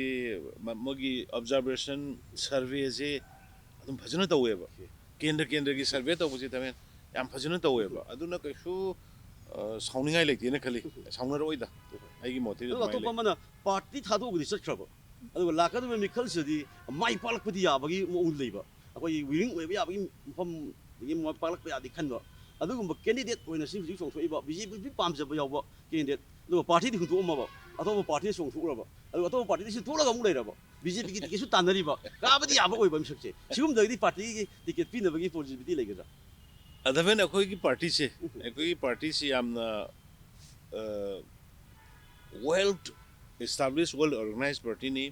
ꯃ-, ꯃꯣꯏꯒꯤ ꯑꯣꯕꯖꯥꯔꯕꯦꯁꯟ ꯁꯔꯚꯦꯁꯦ ꯑꯗꯨꯝ ꯐꯖꯅ ꯇꯧꯋꯦꯕ꯫ ꯀꯦꯟꯗ꯭ꯔ ꯀꯦꯟꯗ꯭ꯔꯒꯤ ꯁꯔꯚꯦ ꯇꯧꯕꯁꯦ ꯊꯃꯦꯟ ꯌꯥꯝ ꯐꯖꯅ ꯇꯧꯋꯦꯕ꯫ ꯑꯗꯨꯅ ꯀꯩꯁꯨ, ꯑ, ꯁꯥꯎꯅꯤꯡꯉꯥꯏ ꯂꯩꯇꯦꯅ ꯈꯜꯂꯤ꯫ ꯁꯥꯎꯅꯔꯛꯑꯣꯏꯗ꯫ ꯑꯩꯒꯤ ꯃꯣꯠꯇꯗꯤ ꯑꯗꯨꯒ ꯑꯗꯨꯃꯥꯏꯅ ꯑꯇꯣꯞꯄ ꯂꯩ꯫ ꯑꯃꯅ ꯄꯥꯔꯇꯤ ꯊꯥꯗꯣꯛꯑꯒꯗꯤ ꯆꯠꯈ꯭ꯔꯕ, ꯑꯗꯨꯒ ꯂꯥꯛꯀꯗꯧꯔꯤꯕ ꯃꯤꯈꯜꯁꯤꯗꯗꯤ ꯃꯥꯏ ꯄꯥꯛꯂꯛꯄꯗꯤ ꯌꯥꯕꯒꯤ ꯃꯑꯣꯡ ꯂꯩꯕ, ꯑꯩꯈꯣꯏꯒꯤ ꯋꯤꯅꯤꯡ ꯑꯣꯏꯕ ꯌꯥꯕꯒꯤ ꯃꯐꯝꯗꯒꯤ ꯃꯥꯏ ꯄꯥꯛꯂꯛꯄ ꯌꯥꯗꯤ ꯈꯟꯕ, ꯑꯗꯨꯒꯨꯝꯕ ꯀꯦꯟꯗꯤꯗꯦꯠ ꯑꯣꯏꯅ ꯁꯤ ꯍꯧꯖꯤꯛ ꯆꯣꯡꯊꯣꯛꯏꯕ ꯕꯤ ꯖꯦ ꯄꯤ ꯄꯥꯝꯖꯕ ꯌꯥꯎꯕ ꯀꯦꯟꯗꯤꯗꯦꯠ, ꯑꯗꯨꯒ ꯄꯥꯔꯇꯤꯗꯤ ꯍꯨꯟꯗꯣꯛꯑꯝꯃꯕ, ꯑꯇꯣꯞꯄ ꯄꯥꯔꯇꯤꯗ ꯆꯣꯡꯊꯣꯛꯎꯔꯕ, ꯑꯗꯨꯒ ꯑꯇꯣꯞꯄ ꯄꯥꯔꯇꯤꯗ ꯁꯤ ꯊꯣꯛꯂꯒ ꯑꯃꯨꯛ ꯂꯩꯔꯕ, ꯕꯤ ꯖꯦ ꯄꯤꯒꯤ ꯇꯤꯀꯦꯠꯁꯨ ꯇꯥꯟꯅꯔꯤꯕ, ꯀꯥꯕꯗꯤ ꯌꯥꯕ ꯑꯣꯏꯕ ꯃꯤꯁꯛꯁꯦ, ꯁꯤꯒꯨꯝꯕꯗꯒꯤꯗꯤ ꯄꯥꯔꯇꯤꯒꯤ ꯇꯤꯀꯦꯠ ꯄꯤꯅꯕꯒꯤ ꯄꯣꯖꯤꯕꯤꯂꯤꯇꯤ ꯂꯩꯒꯗ꯭ꯔꯥ? ꯑꯗꯨꯃꯥꯏꯅ ꯑꯩꯈꯣꯏꯒꯤ ꯄꯥꯔꯇꯤꯁꯦ, ꯑꯩꯈꯣꯏꯒꯤ ꯄꯥꯔꯇꯤꯁꯤ ꯌꯥꯝꯅ, ꯑ, well established, well organized ꯄꯥꯔꯇꯤꯅꯤ꯫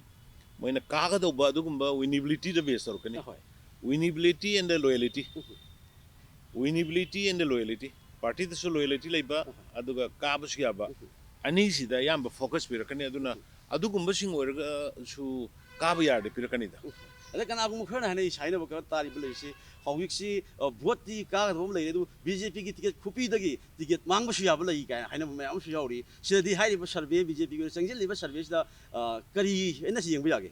ꯃꯣꯏꯅ ꯀꯥꯒꯗꯧꯕ ꯑꯗꯨꯒꯨꯝꯕ ꯋꯤꯅꯤꯕꯤꯂꯤꯇꯤꯗ ꯕꯦꯁ ꯇꯧꯔꯛꯀꯅꯤ꯫ ꯍꯣꯏ꯫ Winnability and the loyalty꯫ Winnability and the loyalty꯫ ꯄꯥꯔꯇꯤꯗꯁꯨ ꯂꯣꯌꯦꯂꯤꯇꯤ ꯂꯩꯕ, ꯑꯗꯨꯒ ꯀꯥꯕꯁꯨ ꯌꯥꯕ, ꯑꯅꯤꯁꯤꯗ ꯑꯌꯥꯝꯕ ꯐꯣꯀꯁ ꯄꯤꯔꯛꯀꯅꯤ꯫ ꯑꯗꯨꯅ ꯑꯗꯨꯒꯨꯝꯕꯁꯤꯡ ꯑꯣꯏꯔꯒꯁꯨ ꯀꯥꯕ ꯌꯥꯔꯗꯤ ꯄꯤꯔꯛꯀꯅꯤꯗ꯫ ꯑꯗ ꯀꯅꯥꯒꯨꯝꯕ ꯈꯔꯅ ꯍꯥꯏꯅꯔꯤꯁꯦ, ꯍꯥꯏꯅꯕ ꯈꯔ ꯇꯥꯔꯤꯕ ꯂꯩꯔꯤꯁꯤ, ꯍꯧꯖꯤꯛꯁꯤ, ꯑ, ꯚꯣꯠꯇꯤ ꯀꯥꯒꯗꯕ ꯑꯃ ꯂꯩꯔꯦ, ꯑꯗꯨꯕꯨ ꯕꯤ ꯖꯦ ꯄꯤꯒꯤ ꯇꯤꯀꯦꯠ ꯈꯨꯄꯤꯗꯒꯤ ꯇꯤꯀꯦꯠ ꯃꯥꯡꯕꯁꯨ ꯌꯥꯕ ꯂꯩ ꯀꯥꯏꯅ ꯍꯥꯏꯅꯕ ꯃꯌꯥꯝ ꯑꯃꯁꯨ ꯌꯥꯎꯔꯤ꯫ ꯁꯤꯗꯗꯤ ꯍꯥꯏꯔꯤꯕ ꯁꯔꯚꯦ, ꯕꯤ ꯖꯦ ꯄꯤꯒꯤ ꯑꯣꯏꯅ ꯆꯪꯁꯤꯜꯂꯤꯕ ꯁꯔꯚꯦꯁꯤꯗ, ꯑ, ꯀꯔꯤ ꯑꯩꯅ ꯁꯤ ꯌꯦꯡꯕ ꯌꯥꯒꯦ?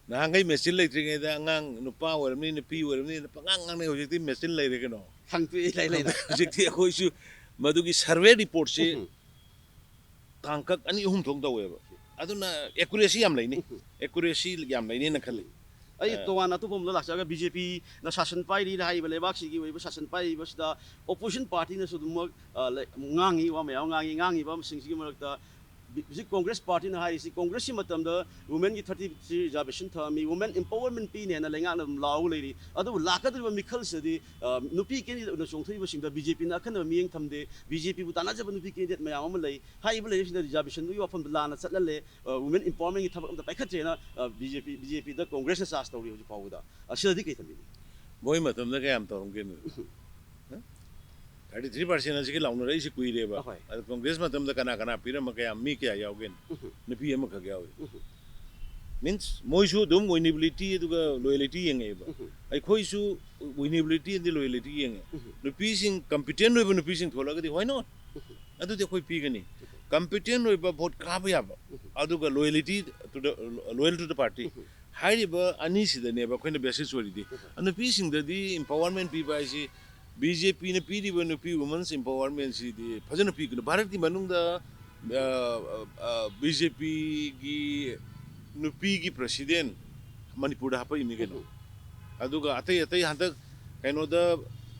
ꯅꯍꯥꯟꯈꯩ ꯃꯦꯆꯤꯟ ꯂꯩꯇ꯭ꯔꯤꯉꯩꯗ ꯑꯉꯥꯡ ꯅꯨꯄꯥ ꯑꯣꯏꯔꯝꯅꯤ, ꯅꯨꯄꯤ ꯑꯣꯏꯔꯝꯅꯤ, ꯄꯉꯥꯡ ꯉꯥꯡꯅꯩ꯫ ꯍꯧꯖꯤꯛꯇꯤ ꯃꯦꯆꯤꯟ ꯂꯩꯔꯦ ꯀꯩꯅꯣ꯫ ꯈꯪꯇꯣꯛꯑꯦ, ꯏꯂꯥꯏ ꯂꯥꯏꯅ꯫ ꯍꯧꯖꯤꯛꯇꯤ ꯑꯩꯈꯣꯏꯁꯨ ꯃꯗꯨꯒꯤ ꯁꯔꯚꯦ ꯔꯤꯄꯣꯔꯠꯁꯤ ꯎꯝ꯫ ꯇꯥꯡꯀꯛ ꯑꯅꯤ ꯑꯍꯨꯝ ꯊꯣꯛ ꯇꯧꯋꯦꯕ꯫ ꯑꯗꯨꯅ ꯑꯦꯀꯨꯔꯦꯁꯤ ꯌꯥꯝ ꯂꯩꯅꯤ, ꯑꯦꯀꯨꯔꯦꯁꯤ ꯌꯥꯝ ꯂꯩꯅꯤꯅ ꯈꯜꯂꯤ꯫ ꯑꯩ ꯑ, ꯇꯣꯉꯥꯟꯅ ꯑꯇꯣꯞꯄ ꯑꯃꯗ ꯂꯥꯛꯆꯔꯒ, ꯕꯤ ꯖꯦ ꯄꯤꯅ ꯁꯥꯁꯟ ꯄꯥꯏꯔꯤꯅ ꯍꯥꯏꯔꯤꯕ, ꯂꯩꯕꯥꯛꯁꯤꯒꯤ ꯑꯣꯏꯕ ꯁꯥꯁꯟ ꯄꯥꯏꯔꯤꯕꯁꯤꯗ ꯑꯣꯄꯣꯖꯤꯁꯟ ꯄꯥꯔꯇꯤꯅꯁꯨ ꯑꯗꯨꯃꯛ, ꯑ, ꯂꯩ-, ꯉꯥꯡꯉꯤ, ꯋꯥ ꯃꯌꯥꯝ ꯑꯃ ꯉꯥꯡꯉꯤ꯫ ꯉꯥꯡꯉꯤꯕꯁꯤꯡꯁꯤꯒꯤ ꯃꯔꯛꯇ ꯍꯧꯖꯤꯛ ꯀꯣꯡꯒ꯭ꯔꯦꯁ ꯄꯥꯔꯇꯤꯅ ꯍꯥꯏꯔꯤꯁꯤ, ꯀꯣꯡꯒ꯭ꯔꯦꯁꯀꯤ ꯃꯇꯝꯗ ꯋꯨꯃꯦꯟꯒꯤ ꯊꯥꯔꯇꯤ ꯊ꯭ꯔꯤ ꯔꯤꯖꯥꯔꯕꯦꯁꯟ ꯊꯝꯃꯤ, ꯋꯨꯃꯦꯟ ꯑꯦꯝꯄꯥꯋꯔꯃꯦꯟ ꯄꯤꯅꯦꯅ ꯂꯩꯉꯥꯛꯅ ꯑꯗꯨꯝ ꯂꯥꯎꯔꯒ ꯂꯩꯔꯤ꯫ ꯑꯗꯨꯕꯨ ꯂꯥꯛꯀꯗꯧꯔꯤꯕ ꯃꯤꯈꯜꯁꯤꯗꯗꯤ, ꯑ, ꯅꯨꯄꯤ ꯀꯦꯟꯗꯤꯗꯦꯠ ꯑꯣꯏꯅ ꯆꯣꯡꯊꯣꯛꯏꯕꯁꯤꯡꯗ ꯕꯤ ꯖꯦ ꯄꯤꯅ ꯑꯈꯟꯅꯕ ꯃꯤꯠꯌꯦꯡ ꯊꯝꯗꯦ꯫ ꯕꯤ ꯖꯦ ꯄꯤꯕꯨ ꯇꯥꯟꯅꯖꯕ ꯅꯨꯄꯤ ꯀꯦꯟꯗꯤꯗꯦꯠ ꯃꯌꯥꯝ ꯑꯃ ꯂꯩ꯫ ꯍꯥꯏꯔꯤꯕ ꯂꯩꯔꯤꯁꯤꯡꯗ ꯔꯤꯖꯥꯔꯕꯦꯁꯟꯗꯨꯒꯤ ꯋꯥꯐꯝꯗ ꯂꯥꯟꯅ ꯆꯠꯍꯜꯂꯦ꯫ ꯑ, ꯋꯨꯃꯦꯟ ꯑꯦꯝꯄꯥꯋꯔꯃꯦꯟꯒꯤ ꯊꯕꯛ ꯑꯝꯇ ꯄꯥꯏꯈꯠꯇ꯭ꯔꯦꯅ, ꯑ, ꯕꯤ ꯖꯦ ꯄꯤ, ꯕꯤ ꯖꯦ ꯄꯤꯗ ꯀꯣꯡꯒ꯭ꯔꯦꯁꯅ ꯆꯥꯔꯖ ꯇꯧꯔꯤ ꯍꯧꯖꯤꯛ ꯐꯥꯎꯕꯗ꯫ ꯑꯁꯤꯗꯗꯤ ꯀꯩ ꯊꯝꯕꯤꯅꯤ? ꯃꯣꯏ ꯃꯇꯝꯗ ꯀꯌꯥꯝ ꯇꯧꯔꯝꯒꯦꯅꯦ? ꯎꯝ꯫ ꯍ? ꯊꯥꯔꯇꯤ ꯊ꯭ꯔꯤ ꯄꯥꯔꯁꯦꯟ ꯑꯁꯤꯒꯤ ꯂꯥꯎꯅꯔꯛꯏꯁꯤ ꯀꯨꯏꯔꯦꯕ꯫ ꯑꯍꯣꯏ꯫ ꯑꯗꯣ ꯀꯣꯡꯒ꯭ꯔꯦꯁ ꯃꯇꯝꯗ ꯀꯅꯥ ꯀꯅꯥ ꯄꯤꯔꯝꯕ, ꯀꯌꯥꯝ, ꯃꯤ ꯀꯌꯥ ꯌꯥꯎꯒꯦꯅꯦ? ꯎꯝ꯫ ꯅꯨꯄꯤ ꯑꯃꯈꯛ ꯌꯥꯎꯏ꯫ ꯎꯝ꯫ ꯃꯤꯟꯁ ꯃꯣꯏꯁꯨ ꯑꯗꯨꯝ ꯋꯤꯅꯤꯕꯤꯂꯤꯇꯤ ꯑꯗꯨꯒ ꯂꯣꯌꯦꯂꯤꯇꯤ ꯌꯦꯡꯉꯛꯑꯦꯕ꯫ ꯎꯝ꯫ ꯑꯩꯈꯣꯏꯁꯨ ꯋꯤꯅꯤꯕꯤꯂꯤꯇꯤ ꯑꯃꯗꯤ ꯂꯣꯌꯦꯂꯤꯇꯤ ꯌꯦꯡꯉꯦ꯫ ꯎꯝ꯫ ꯅꯨꯄꯤꯁꯤꯡ, ꯀꯝꯄꯤꯇꯦꯟ ꯑꯣꯏꯕ ꯅꯨꯄꯤꯁꯤꯡ ꯊꯣꯛꯂꯛꯑꯒꯗꯤ, why not? ꯎꯝ꯫ ꯑꯗꯨꯗꯤ ꯑꯩꯈꯣꯏ ꯄꯤꯒꯅꯤ꯫ ꯎꯝ꯫ ꯀꯝꯄꯤꯇꯦꯟ ꯑꯣꯏꯕ, ꯚꯣꯠ ꯀꯥꯕ ꯌꯥꯕ, ꯎꯝ꯫ ꯑꯗꯨꯒ ꯂꯣꯌꯦꯂꯤꯇꯤ ꯇꯨ ꯗ, ꯂꯣꯌꯦꯜ ꯇꯨ ꯗ ꯄꯥꯔꯇꯤ꯫ ꯎꯝ꯫ ꯍꯥꯏꯔꯤꯕ ꯑꯅꯤꯁꯤꯗꯅꯦꯕ ꯑꯩꯈꯣꯏꯅ ꯕꯦꯁꯤꯁ ꯑꯣꯏꯔꯤꯗꯤ꯫ ꯎꯝ꯫ ꯅꯨꯄꯤꯁꯤꯡꯗꯗꯤ ꯑꯦꯝꯄꯥꯋꯔꯃꯦꯟ ꯄꯤꯕ ꯍꯥꯏꯁꯤ, ꯕꯤ ꯖꯦ ꯄꯤꯅ ꯄꯤꯔꯤꯕ ꯅꯨꯄꯤ ꯋꯨꯃꯟꯁ ꯑꯦꯝꯄꯥꯋꯔꯃꯦꯟꯁꯤꯗꯤ ꯐꯖꯅ ꯄꯤꯒꯅꯤ꯫ ꯚꯥꯔꯠꯀꯤ ꯃꯅꯨꯡꯗ, ꯑ, ꯑ, ꯕꯤ ꯖꯦ ꯄꯤꯒꯤ ꯅꯨꯄꯤꯒꯤ ꯄ꯭ꯔꯦꯁꯤꯗꯦꯟ ꯃꯅꯤꯄꯨꯔꯗ ꯍꯥꯄꯛꯏꯅꯤ ꯀꯩꯅꯣ꯫ ꯎꯝ꯫ ꯑꯗꯨꯒ ꯑꯇꯩ ꯑꯇꯩ ꯍꯟꯗꯛ ꯀꯩꯅꯣꯗ,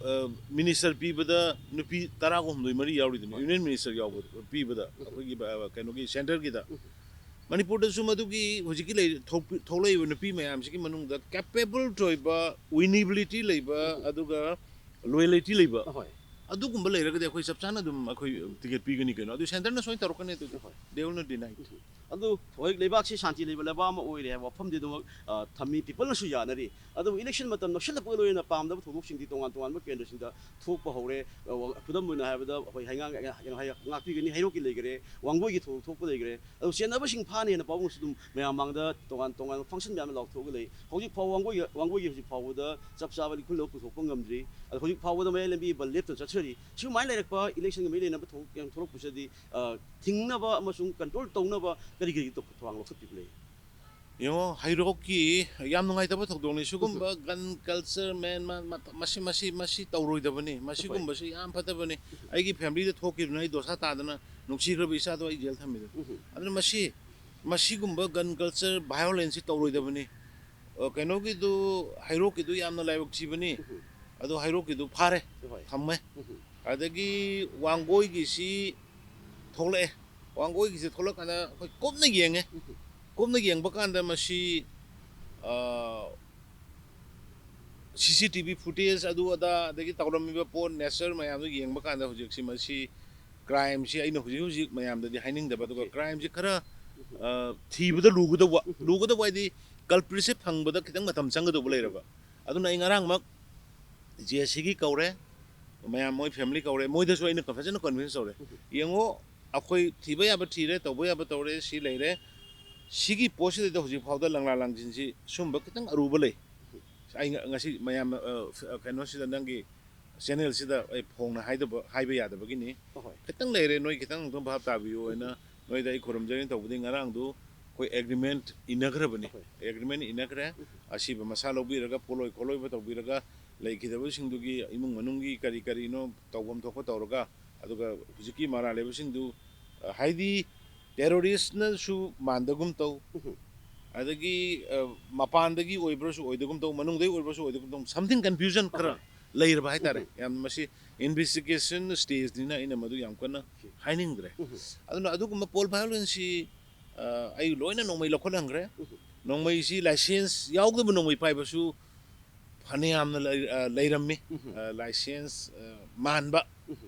ꯑ, ꯃꯤꯅꯤꯁꯇꯔ ꯄꯤꯕꯗ ꯅꯨꯄꯤ ꯇꯔꯥꯒ ꯍꯨꯝꯗꯣꯏ ꯃꯔꯤ ꯌꯥꯎꯔꯤꯗꯨꯅꯤ, ꯌꯨꯅꯤꯌꯟ ꯃꯤꯅꯤꯁꯇꯔ ꯌꯥꯎꯕ ꯄꯤꯕꯗ, ꯎꯝ꯫ ꯑꯩꯈꯣꯏꯒꯤ, ꯑ, ꯀꯩꯅꯣꯒꯤ ꯁꯦꯟꯇꯔꯒꯤꯗ꯫ ꯎꯝ꯫ ꯃꯅꯤꯄꯨꯔꯗꯁꯨ ꯃꯗꯨꯒꯤ ꯍꯧꯖꯤꯛꯀꯤ ꯂꯩ-, ꯊꯣꯛꯄꯤ-, ꯊꯣꯛꯂꯛꯏꯕ ꯅꯨꯄꯤ ꯃꯌꯥꯝꯁꯤꯒꯤ ꯃꯅꯨꯡꯗ ꯀꯦꯄꯦꯕꯜ ꯑꯣꯏꯕ, ꯋꯤꯅꯤꯕꯤꯂꯤꯇꯤ ꯂꯩꯕ, ꯎꯝ꯫ ꯑꯗꯨꯒ ꯂꯣꯌꯦꯂꯤꯇꯤ ꯂꯩꯕ, ꯑꯍꯣꯏ꯫ ꯑꯗꯨꯒꯨꯝꯕ ꯂꯩꯔꯒꯗꯤ ꯑꯩꯈꯣꯏ ꯆꯞ ꯆꯥꯅ ꯑꯗꯨꯝ ꯑꯩꯈꯣꯏ ꯇꯤꯀꯦꯠ ꯄꯤꯒꯅꯤ ꯀꯩꯅꯣ꯫ ꯑꯗꯨ ꯁꯦꯟꯇꯔꯅ ꯁꯣꯏꯅ ꯇꯧꯔꯛꯀꯅꯤ ꯑꯗꯨꯗꯤ꯫ ꯑꯍꯣꯏ꯫ They will not deny it. ꯎꯝ꯫ ꯑꯗꯨ ꯍꯧꯖꯤꯛ ꯂꯩꯕꯥꯛꯁꯤ ꯁꯥꯟꯇꯤ ꯂꯩꯕ ꯂꯩꯕꯥꯛ ꯑꯃ ꯑꯣꯏꯔꯦ ꯍꯥꯏꯕ ꯋꯥꯐꯝꯗꯤ ꯑꯗꯨꯃꯛ, ꯑ, ꯊꯝꯃꯤ, ꯄꯤꯄꯜꯅꯁꯨ ꯌꯥꯅꯔꯤ꯫ ꯑꯗꯨꯕꯨ ꯏꯂꯦꯛꯁꯟ ꯃꯇꯝ ꯅꯛꯁꯤꯜꯂꯛꯄꯒ ꯂꯣꯏꯅꯅ ꯄꯥꯝꯗꯕ ꯊꯧꯗꯣꯛꯁꯤꯡꯗꯤ ꯇꯣꯉꯥꯟ ꯇꯣꯉꯥꯟꯕ ꯀꯦꯟꯗ꯭ꯔꯁꯤꯡꯗ ꯊꯣꯛꯄ ꯍꯧꯔꯦ꯫ ꯑ, ꯋꯥ-, ꯈꯨꯗꯝ ꯑꯣꯏꯅ ꯍꯥꯏꯔꯕꯗ ꯑꯩꯈꯣꯏ ꯍꯩꯉꯥꯡ-, ꯀꯩꯅꯣ ꯍꯥꯏ-, ꯉꯥꯛꯄꯤꯒꯅꯤ, ꯍꯩꯔꯣꯛꯀꯤ ꯂꯩꯈꯔꯦ, ꯋꯥꯡꯒꯣꯏꯒꯤ ꯊꯧꯗꯣꯛ ꯊꯣꯛꯄ ꯂꯩꯈꯔꯦ꯫ ꯑꯗꯨ ꯆꯦꯟꯅꯕꯁꯤꯡ ꯐꯥꯅꯤ ꯍꯥꯏꯅ ꯄꯥꯎ ꯑꯃꯁꯨ ꯑꯗꯨꯝ ꯃꯌꯥꯝ ꯃꯥꯡꯗ ꯇꯣꯉꯥꯟ ꯇꯣꯉꯥꯟꯕ ꯐꯪꯁꯟ ꯃꯌꯥꯝ ꯑꯃ ꯂꯥꯎꯊꯣꯛꯑꯒ ꯂꯩ꯫ ꯍꯧꯖꯤꯛ ꯐꯥꯎꯕ ꯋꯥꯡꯒꯣꯏꯒꯤ, ꯋꯥꯡꯒꯣꯏꯒꯤ ꯍꯧꯖꯤꯛ ꯐꯥꯎꯕꯗ ꯆꯞ ꯆꯥꯕ ꯂꯤꯈꯨꯜ ꯂꯧ ꯄꯨꯊꯣꯛꯄ ꯉꯝꯗ꯭ꯔꯤ꯫ ꯑꯗꯣ ꯍꯧꯖꯤꯛ ꯐꯥꯎꯕꯗ ꯃꯌꯥꯏ ꯂꯝꯕꯤ ꯕꯟ ꯂꯦꯞꯇꯅ ꯆꯠꯊꯔꯤ꯫ ꯁꯨꯃꯥꯏꯅ ꯂꯩꯔꯛꯄ ꯏꯂꯦꯛꯁꯟꯒ ꯃꯔꯤ ꯂꯩꯅꯕ ꯊꯧꯗꯣꯛ ꯌꯥꯝ ꯊꯣꯛꯂꯛꯄꯁꯤꯗꯗꯤ, ꯑ, ꯊꯤꯡꯅꯕ ꯑꯃꯁꯨꯡ ꯀꯟꯇ꯭ꯔꯣꯜ ꯇꯧꯅꯕ ꯀꯔꯤ ꯀꯔꯤ ꯊꯧꯔꯥꯡ ꯂꯧꯈꯠꯄꯤꯕ ꯂꯩ? ꯌꯦꯡꯉꯣ, ꯍꯩꯔꯣꯛꯀꯤ ꯌꯥꯝ ꯅꯨꯡꯉꯥꯏꯇꯕ ꯊꯧꯗꯣꯛꯅꯤ꯫ ꯁꯤꯒꯨꯝꯕ ꯎꯝ꯫ ꯒꯟ ꯀꯜꯆꯔ ꯃꯦꯟ ꯃꯥ-, ꯃꯥ-, ꯃꯁꯤ, ꯃꯁꯤ, ꯃꯁꯤ ꯇꯧꯔꯣꯏꯗꯕꯅꯤ꯫ ꯍꯣꯏ꯫ ꯃꯁꯤꯒꯨꯝꯕꯁꯤ ꯌꯥꯝ ꯐꯠꯇꯕꯅꯤ꯫ ꯎꯝ꯫ ꯑꯩꯒꯤ ꯐꯦꯃꯤꯂꯤꯗ ꯊꯣꯛꯈꯤꯕꯅꯤ, ꯑꯩ ꯗꯣꯁꯥ ꯇꯥꯗꯅ ꯅꯨꯡꯁꯤꯈ꯭ꯔꯕ ꯏꯆꯥꯗꯣ ꯑꯩ ꯖꯦꯜ ꯊꯝꯃꯤꯗꯣ꯫ ꯎꯝ꯫ ꯑꯗꯨꯅ ꯃꯁꯤ, ꯃꯁꯤꯒꯨꯝꯕ ꯒꯟ ꯀꯜꯆꯔ ꯚꯥꯏꯑꯣꯂꯦꯟꯁꯁꯤ ꯇꯧꯔꯣꯏꯗꯕꯅꯤ꯫ ꯑ, ꯀꯩꯅꯣꯒꯤꯗꯨ, ꯍꯩꯔꯣꯛꯀꯤꯗꯨ ꯌꯥꯝꯅ ꯂꯥꯏꯕꯛ ꯊꯤꯕꯅꯤ꯫ ꯎꯝ꯫ ꯑꯗꯣ ꯍꯩꯔꯣꯛꯀꯤꯗꯨ ꯐꯥꯔꯦ, ꯍꯣꯏ꯫ ꯊꯝꯃꯦ꯫ ꯎꯝ꯫ ꯑꯗꯒꯤ ꯋꯥꯡꯒꯣꯏꯒꯤꯁꯤ ꯊꯣꯛꯂꯛꯑꯦ꯫ ꯋꯥꯡꯒꯣꯏꯒꯤꯁꯦ ꯊꯣꯛꯂꯛꯀꯥꯟꯗ ꯑꯩꯈꯣꯏ ꯀꯨꯞꯅ ꯌꯦꯡꯉꯦ꯫ ꯀꯨꯞꯅ ꯌꯦꯡꯕ ꯀꯥꯟꯗ ꯃꯁꯤ, ꯑ, ꯁꯤ ꯁꯤ ꯇꯤ ꯚꯤ footage ꯑꯗꯨ ꯑꯗꯥ, ꯑꯗꯒꯤ ꯇꯧꯔꯝꯃꯤꯕ ꯄꯣꯠ, nature ꯃꯌꯥꯝꯗꯨ ꯌꯦꯡꯕ ꯀꯥꯟꯗ ꯍꯧꯖꯤꯛꯁꯤ ꯃꯁꯤ crimeꯁꯤ ꯑꯩꯅ ꯍꯧꯖꯤꯛ ꯍꯧꯖꯤꯛ ꯃꯌꯥꯝꯗꯗꯤ ꯍꯥꯏꯅꯤꯡꯗꯕ, ꯑꯗꯨꯒ crimeꯁꯤ ꯈꯔ, ꯑ, ꯊꯤꯕꯗ ꯂꯨꯒꯗꯧꯕ, ꯂꯨꯒꯗꯧꯕ ꯍꯥꯏꯗꯤ culpritꯁꯦ ꯐꯪꯕꯗ ꯈꯤꯇꯪ ꯃꯇꯝ ꯆꯪꯒꯗꯧꯕ ꯂꯩꯔꯕ꯫ ꯑꯗꯨꯅ ꯑꯩ ꯉꯔꯥꯡꯃꯛ ꯖꯦ ꯑꯦꯁ ꯁꯤꯒꯤ ꯀꯧꯔꯦ, ꯃꯌꯥꯝ ꯃꯣꯏ family ꯀꯧꯔꯦ, ꯃꯣꯏꯗꯁꯨ ꯑꯩꯅ ꯐꯖꯅ convince ꯇꯧꯔꯦ꯫ ꯌꯦꯡꯉꯣ, ꯑꯩꯈꯣꯏ ꯊꯤꯕ ꯌꯥꯕ ꯊꯤꯔꯦ, ꯇꯧꯕ ꯌꯥꯕ ꯇꯧꯔꯦ, ꯁꯤ ꯂꯩꯔꯦ꯫ ꯁꯤꯒꯤ ꯄꯣꯠꯁꯤꯗꯩꯗ ꯍꯧꯖꯤꯛ ꯐꯥꯎꯗ ꯂꯪꯂꯥ ꯂꯪꯁꯤꯟꯁꯤ ꯁꯨꯝꯕ ꯈꯤꯇꯪ ꯑꯔꯨꯕ ꯂꯩ꯫ ꯑꯩ ꯉ-, ꯉꯁꯤ ꯃꯌꯥꯝ, ꯑ, ꯐ-, ꯀꯩꯅꯣꯁꯤꯗ, ꯅꯪꯒꯤ channelꯁꯤꯗ ꯑꯩ ꯐꯣꯡꯅ ꯍꯥꯏꯗꯕ, ꯍꯥꯏꯕ ꯌꯥꯗꯕꯒꯤꯅꯤ꯫ ꯈꯤꯇꯪ ꯂꯩꯔꯦ, ꯅꯣꯏ ꯈꯤꯇꯪ ꯑꯗꯨꯝ ꯚꯥꯞ ꯇꯥꯕꯤꯌꯨ ꯍꯥꯏꯅ ꯅꯣꯏꯗ ꯑꯩ ꯈꯨꯔꯨꯝꯖꯔꯤ꯫ ꯇꯧꯕꯗꯤ ꯉꯔꯥꯡꯗꯨ ꯑꯩꯈꯣꯏ agreement ꯏꯟꯅꯈ꯭ꯔꯕꯅꯤ꯫ Agreement ꯏꯟꯅꯈ꯭ꯔꯦ꯫ ꯑꯁꯤꯕ ꯃꯁꯥ ꯂꯧꯕꯤꯔꯒ, ꯄꯣꯠꯂꯣꯏ ꯈꯣꯠꯂꯣꯏꯕ ꯇꯧꯕꯤꯔꯒ, ꯂꯩꯈꯤꯗꯕꯁꯤꯡꯗꯨꯒꯤ ꯏꯃꯨꯡ ꯃꯅꯨꯡꯒꯤ ꯀꯔꯤ ꯀꯔꯤꯅꯣ ꯇꯧꯐꯝ ꯊꯣꯛꯄ ꯇꯧꯔꯒ, ꯑꯗꯨꯒ ꯍꯧꯖꯤꯛꯀꯤ ꯃꯔꯥꯜ ꯂꯩꯕꯁꯤꯡꯗꯨ, ꯑ, ꯍꯥꯏꯗꯤ terroristꯅꯁꯨ ꯃꯥꯟꯗꯒꯨꯝ ꯇꯧ, ꯑꯗꯒꯤ, ꯑ, ꯃꯄꯥꯟꯗꯒꯤ ꯑꯣꯏꯕ꯭ꯔꯁꯨ ꯑꯣꯏꯗꯒꯨꯝ ꯇꯧ, ꯃꯅꯨꯡꯗꯒꯤ ꯑꯣꯏꯕ꯭ꯔꯁꯨ ꯑꯣꯏꯗꯒꯨꯝ ꯇꯧ, something confusion ꯈꯔ ꯂꯩꯔꯕ ꯍꯥꯏꯇꯥꯔꯦ꯫ ꯌꯥꯝ ꯃꯁꯤ investigation stageꯅꯤꯅ ꯑꯩꯅ ꯃꯗꯨ ꯌꯥꯝ ꯀꯟꯅ ꯍꯥꯏꯅꯤꯡꯗ꯭ꯔꯦ꯫ ꯑꯗꯨꯅ ꯑꯗꯨꯒꯨꯝꯕ pole violenceꯁꯤ, ꯑ, ꯑꯩ ꯂꯣꯏꯅ ꯅꯣꯡꯃꯩ ꯂꯧꯈꯠꯍꯟꯈ꯭ꯔꯦ꯫ ꯅꯣꯡꯃꯩꯁꯤ licence ꯌꯥꯎꯗꯕ ꯅꯣꯡꯃꯩ ꯄꯥꯏꯕꯁꯨ ꯐꯅꯌꯥꯝꯅ ꯂꯩ-, ꯑ, ꯂꯩꯔꯝꯃꯤ꯫ ꯑ, licence, ꯑ, ꯃꯥꯟꯕ꯫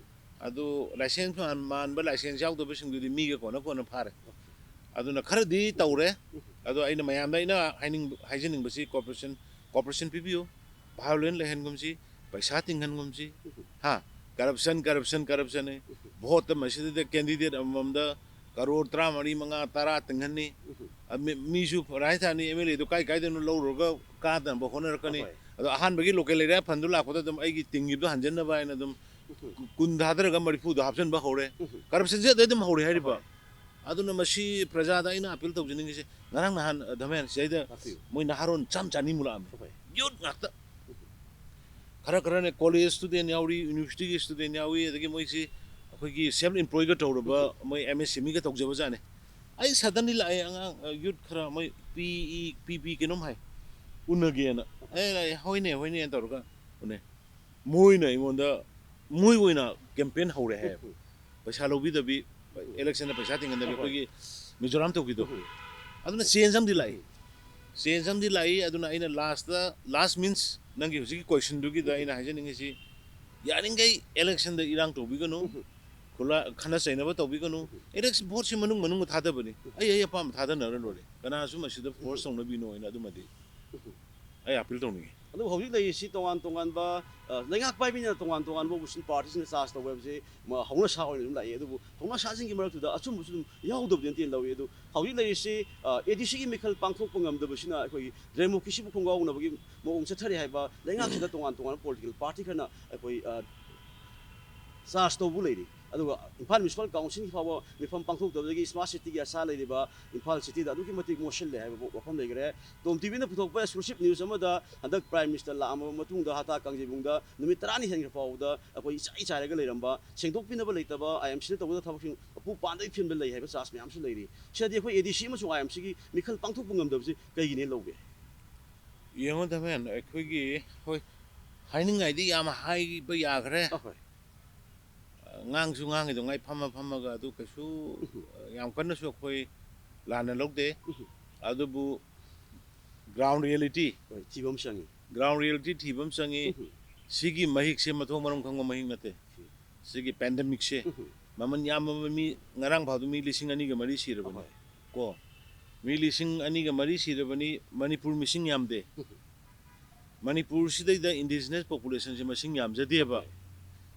ꯑꯗꯨ licence ꯃꯥꯟ-, ꯃꯥꯟꯕ, licence ꯌꯥꯎꯗꯕꯁꯤꯡꯗꯨꯗꯤ ꯃꯤꯒ ꯀꯣꯟꯅ ꯀꯣꯟꯅ ꯐꯥꯔꯦ꯫ ꯑꯗꯨꯅ ꯈꯔꯗꯤ ꯇꯧꯔꯦ꯫ ꯑꯗꯣ ꯑꯩꯅ ꯃꯌꯥꯝꯗ ꯑꯩꯅ ꯍꯥꯏꯅꯤꯡ-, ꯍꯥꯏꯖꯅꯤꯡꯕꯁꯤ cooperation, cooperation ꯄꯤꯕꯤꯌꯨ꯫ Violence ꯂꯩꯍꯟꯒꯨꯝꯁꯤ, ꯄꯩꯁꯥ ꯇꯤꯡꯍꯟꯒꯨꯝꯁꯤ꯫ ꯍꯥ? Corruption, corruption, corruption ꯅꯤ꯫ Voteꯇ ꯃꯁꯤꯗꯩꯗ candidate ꯑꯃꯃꯝꯗ ꯀꯔꯣꯔ ꯇꯔꯥꯃꯔꯤ, ꯃꯉꯥ, ꯇꯔꯥ ꯇꯤꯡꯍꯟꯅꯤ꯫ ꯑ, ꯃꯤ-, ꯃꯤꯁꯨ ꯐꯔꯥꯏ ꯊꯥꯅꯤ, MLAꯗꯨ ꯀꯥꯏ ꯀꯥꯏꯗꯅꯣ ꯂꯧꯔꯨꯔꯒ ꯀꯥꯗꯅꯕ ꯍꯣꯠꯅꯔꯛꯀꯅꯤ꯫ ꯑꯗꯣ ꯑꯍꯥꯟꯕꯒꯤ local area fundꯗꯨ ꯂꯥꯛꯄꯗ ꯑꯗꯨꯝ ꯑꯩꯒꯤ ꯇꯤꯡꯈꯤꯕꯗꯣ ꯍꯟꯖꯟꯅꯕ ꯍꯥꯏꯅ ꯑꯗꯨꯝ ꯀꯨꯟ ꯊꯥꯗꯔꯒ ꯃꯔꯤꯐꯨꯗꯣ ꯍꯥꯞꯆꯤꯟꯕ ꯍꯧꯔꯦ꯫ Corruptionꯁꯦ ꯑꯗꯩ ꯑꯗꯨꯝ ꯍꯧꯔꯦ ꯍꯥꯏꯔꯤꯕ꯫ ꯑꯗꯨꯅ ꯃꯁꯤ ꯄ꯭ꯔꯖꯥꯗ ꯑꯩꯅ appeal ꯇꯧꯖꯅꯤꯡꯉꯤꯁꯦ, ꯉꯔꯥꯡ ꯅꯍꯥꯟ, ꯑ, ꯙꯃꯦꯟ, ꯁꯤꯗꯩꯗ ꯃꯣꯏ ꯅꯍꯥꯔꯣꯟ ꯆꯥꯝ ꯆꯥꯅꯤꯃꯨꯛ ꯂꯥꯛꯑꯝꯃꯤ꯫ Youth ꯉꯥꯛꯇ꯫ ꯈꯔ ꯈꯔꯅ college student ꯌꯥꯎꯔꯤ, universityꯒꯤ student ꯌꯥꯎꯏ, ꯑꯗꯒꯤ ꯃꯣꯏꯁꯤ ꯑꯩꯈꯣꯏꯒꯤ self employꯒ ꯇꯧꯔꯕ, ꯃꯣꯏ MSMEꯒ ꯇꯧꯖꯕꯖꯥꯠꯅꯤ꯫ ꯑꯩ suddenly ꯂꯥꯛꯑꯦ, ꯑꯉꯥꯡ, ꯑ, youth ꯈꯔ, ꯃꯣꯏ ꯄꯤ ꯏ, ꯄꯤ ꯄꯤ ꯀꯩꯅꯣꯝ ꯍꯥꯏ, ꯎꯅꯒꯦꯅ꯫ ꯑꯦ, ꯑꯦ, ꯍꯣꯏꯅꯦ, ꯍꯣꯏꯅꯦ ꯇꯧꯔꯒ ꯎꯅꯩ꯫ ꯃꯣꯏꯅ ꯑꯩꯉꯣꯟꯗ, ꯃꯣꯏ ꯑꯣꯏꯅ campaign ꯍꯧꯔꯦ ꯍꯥꯏꯌꯦꯕ꯫ ꯄꯩꯁꯥ ꯂꯧꯕꯤꯗꯕꯤ, Electionꯗ ꯄꯩꯁꯥ ꯇꯤꯡꯍꯟꯗꯕꯤ ꯑꯩꯈꯣꯏꯒꯤ ꯃꯤꯖꯣꯔꯥꯝ ꯇꯧꯈꯤꯗꯣ꯫ ꯑꯗꯨꯅ change ꯑꯃꯗꯤ ꯂꯥꯛꯏ꯫ Change ꯑꯃꯗꯤ ꯂꯥꯛꯏ꯫ ꯑꯗꯨꯅ ꯑꯩꯅ lastꯇ, last means ꯅꯪꯒꯤ ꯍꯧꯖꯤꯛꯀꯤ questionꯗꯨꯒꯤꯗ ꯑꯩꯅ ꯍꯥꯏꯖꯅꯤꯡꯉꯤꯁꯤ, ꯌꯥꯔꯤꯈꯩ electionꯗ ꯏꯔꯥꯡ ꯇꯧꯕꯤꯒꯅꯨ, ꯈꯨꯂꯥ-, ꯈꯠꯅ ꯆꯩꯅꯕ ꯇꯧꯕꯤꯒꯅꯨ꯫ Election voteꯁꯤ ꯃꯅꯨꯡ ꯃꯅꯨꯡꯗ ꯊꯥꯗꯕꯅꯤ꯫ ꯑꯩ ꯑꯩ ꯑꯄꯥꯝꯕ ꯊꯥꯗꯅꯔ ꯂꯣꯏꯔꯦ꯫ ꯀꯅꯥꯁꯨ ꯃꯁꯤꯗ force ꯇꯧꯅꯕꯤꯅꯣ ꯍꯥꯏꯅ ꯑꯗꯨꯃꯗꯤ ꯑꯩ appeal ꯇꯧꯅꯤꯡꯉꯤ꯫ ꯑꯗꯨꯕꯨ ꯍꯧꯖꯤꯛ ꯂꯩꯔꯤꯁꯤ ꯇꯣꯉꯥꯟ ꯇꯣꯉꯥꯟꯕ, ꯑ, ꯂꯩꯉꯥꯛ ꯄꯥꯏꯕꯤꯅ ꯇꯣꯉꯥꯟ ꯇꯣꯉꯥꯟꯕ opposition partyꯁꯤꯡꯅ charge ꯇꯧꯕ ꯍꯥꯏꯕꯁꯤ ꯃ-, ꯍꯧꯅꯁꯥ ꯑꯣꯏꯅ ꯑꯗꯨꯝ ꯂꯥꯛꯏ꯫ ꯑꯗꯨꯕꯨ ꯍꯧꯅꯁꯥꯁꯤꯡꯒꯤ ꯃꯔꯛꯇꯨꯗ ꯑꯆꯨꯝꯕꯁꯨ ꯑꯗꯨꯝ ꯌꯥꯎꯗꯕꯗꯤ ꯅꯠꯇꯦꯅ ꯂꯧꯏ꯫ ꯑꯗꯨ ꯍꯧꯖꯤꯛ ꯂꯩꯔꯤꯁꯤ, ꯑ, ADCꯒꯤ ꯃꯤꯈꯜ ꯄꯥꯡꯊꯣꯛꯄ ꯉꯝꯗꯕꯁꯤꯅ ꯑꯩꯈꯣꯏꯒꯤ democracyꯕꯨ ꯈꯣꯡꯒꯥꯎꯅꯕꯒꯤ ꯃꯑꯣꯡ ꯆꯠꯊꯔꯤ ꯍꯥꯏꯕ ꯂꯩꯉꯥꯛꯁꯤꯗ ꯇꯣꯉꯥꯟ ꯇꯣꯉꯥꯟꯕ political party ꯈꯔꯅ ꯑꯩꯈꯣꯏ, ꯑ, charge ꯇꯧꯕ ꯂꯩꯔꯤ꯫ ꯑꯗꯨꯒ ꯏꯝꯐꯥꯜ Municipal Councilꯒꯤ ꯐꯥꯎꯕ ꯃꯤꯐꯝ ꯄꯥꯡꯊꯣꯛꯇꯕꯗꯒꯤ smart cityꯒꯤ ꯑꯁꯥ ꯂꯩꯔꯤꯕ ꯏꯝꯐꯥꯜ cityꯗ ꯑꯗꯨꯛꯀꯤ ꯃꯇꯤꯛ ꯃꯣꯠꯁꯤꯜꯂꯦ ꯍꯥꯏꯕ ꯋꯥꯐꯝ ꯂꯩꯈ꯭ꯔꯦ꯫ ꯇꯣꯝ ꯇꯤꯚꯤꯅ ꯄꯨꯊꯣꯛꯄ exclusive news ꯑꯃꯗ ꯍꯟꯗꯛ Prime Minister ꯂꯥꯛꯑꯝꯃꯕ ꯃꯇꯨꯡꯗ ꯍꯇꯥ ꯀꯥꯡꯖꯩꯕꯨꯡꯗ ꯅꯨꯃꯤꯠ ꯇꯔꯥꯅꯤ ꯍꯦꯟꯈ꯭ꯔ ꯐꯥꯎꯕꯗ ꯑꯩꯈꯣꯏ ꯏꯆꯥꯏ ꯆꯥꯏꯔꯒ ꯂꯩꯔꯝꯕ, ꯁꯦꯡꯗꯣꯛꯄꯤꯅꯕ ꯂꯩꯇꯕ, IMCꯅ ꯇꯧꯒꯗꯕ ꯊꯕꯛꯁꯤꯡ ꯃꯄꯨ ꯄꯥꯟꯗꯕꯒꯤ ꯐꯤꯕꯝꯗ ꯂꯩ ꯍꯥꯏꯕ charge ꯃꯌꯥꯝꯁꯨ ꯂꯩꯔꯤ꯫ ꯁꯤꯗꯗꯤ ꯑꯩꯈꯣꯏ ADC ꯑꯃꯁꯨꯡ IMCꯒꯤ ꯃꯤꯈꯜ ꯄꯥꯡꯊꯣꯛꯄ ꯉꯝꯗꯕꯁꯤ ꯀꯩꯒꯤꯅꯦ ꯂꯧꯒꯦ? ꯌꯦꯡꯉꯣ ꯙꯃꯦꯟ, ꯑꯩꯈꯣꯏꯒꯤ, ꯍꯣꯏ, ꯍꯥꯏꯅꯤꯡꯉꯥꯏꯗꯤ ꯌꯥꯝ ꯍꯥꯏꯕ ꯌꯥꯈ꯭ꯔꯦ꯫ ꯑꯍꯣꯏ꯫ ꯉꯥꯡꯁꯨ ꯉꯥꯡꯉꯤꯗꯨꯉꯥꯏ ꯐꯝꯃ ꯐꯝꯃꯒ ꯑꯗꯨ ꯀꯩꯁꯨ, ꯎꯝ꯫ ꯌꯥꯝ ꯀꯟꯅꯁꯨ ꯑꯩꯈꯣꯏ ꯂꯥꯟꯅ ꯂꯧꯗꯦ꯫ ꯎꯝ꯫ ꯑꯗꯨꯕꯨ ground reality, ꯍꯣꯏ, ꯊꯤꯕ ꯑꯃ ꯆꯪꯉꯤ꯫ Ground reality ꯊꯤꯕ ꯑꯃ ꯆꯪꯉꯤ꯫ ꯎꯝ꯫ ꯁꯤꯒꯤ ꯃꯍꯤꯛꯁꯦ ꯃꯊꯣꯡ ꯃꯔꯝ ꯈꯪꯕ ꯃꯍꯤꯛ ꯅꯠꯇꯦ꯫ ꯎꯝ꯫ ꯁꯤꯒꯤ pandemicꯁꯦ ꯎꯝ꯫ ꯃꯃꯜ ꯌꯥꯝꯃꯕ ꯃꯤ, ꯉꯔꯥꯡ ꯐꯥꯎꯗ ꯃꯤ ꯂꯤꯁꯤꯡ ꯑꯅꯤꯒ ꯃꯔꯤ ꯁꯤꯔꯕꯅꯤ꯫ ꯑꯍꯣꯏ꯫ ꯀꯣ, ꯃꯤ ꯂꯤꯁꯤꯡ ꯑꯅꯤꯒ ꯃꯔꯤ ꯁꯤꯔꯕꯅꯤ꯫ ꯃꯅꯤꯄꯨꯔ ꯃꯤꯁꯤꯡ ꯌꯥꯝꯗꯦ꯫ ꯎꯝ꯫ ꯃꯅꯤꯄꯨꯔꯁꯤꯗꯩꯗ indigenous populationꯁꯦ ꯃꯁꯤꯡ ꯌꯥꯝꯖꯗꯦꯕ꯫ ꯍꯣꯏ꯫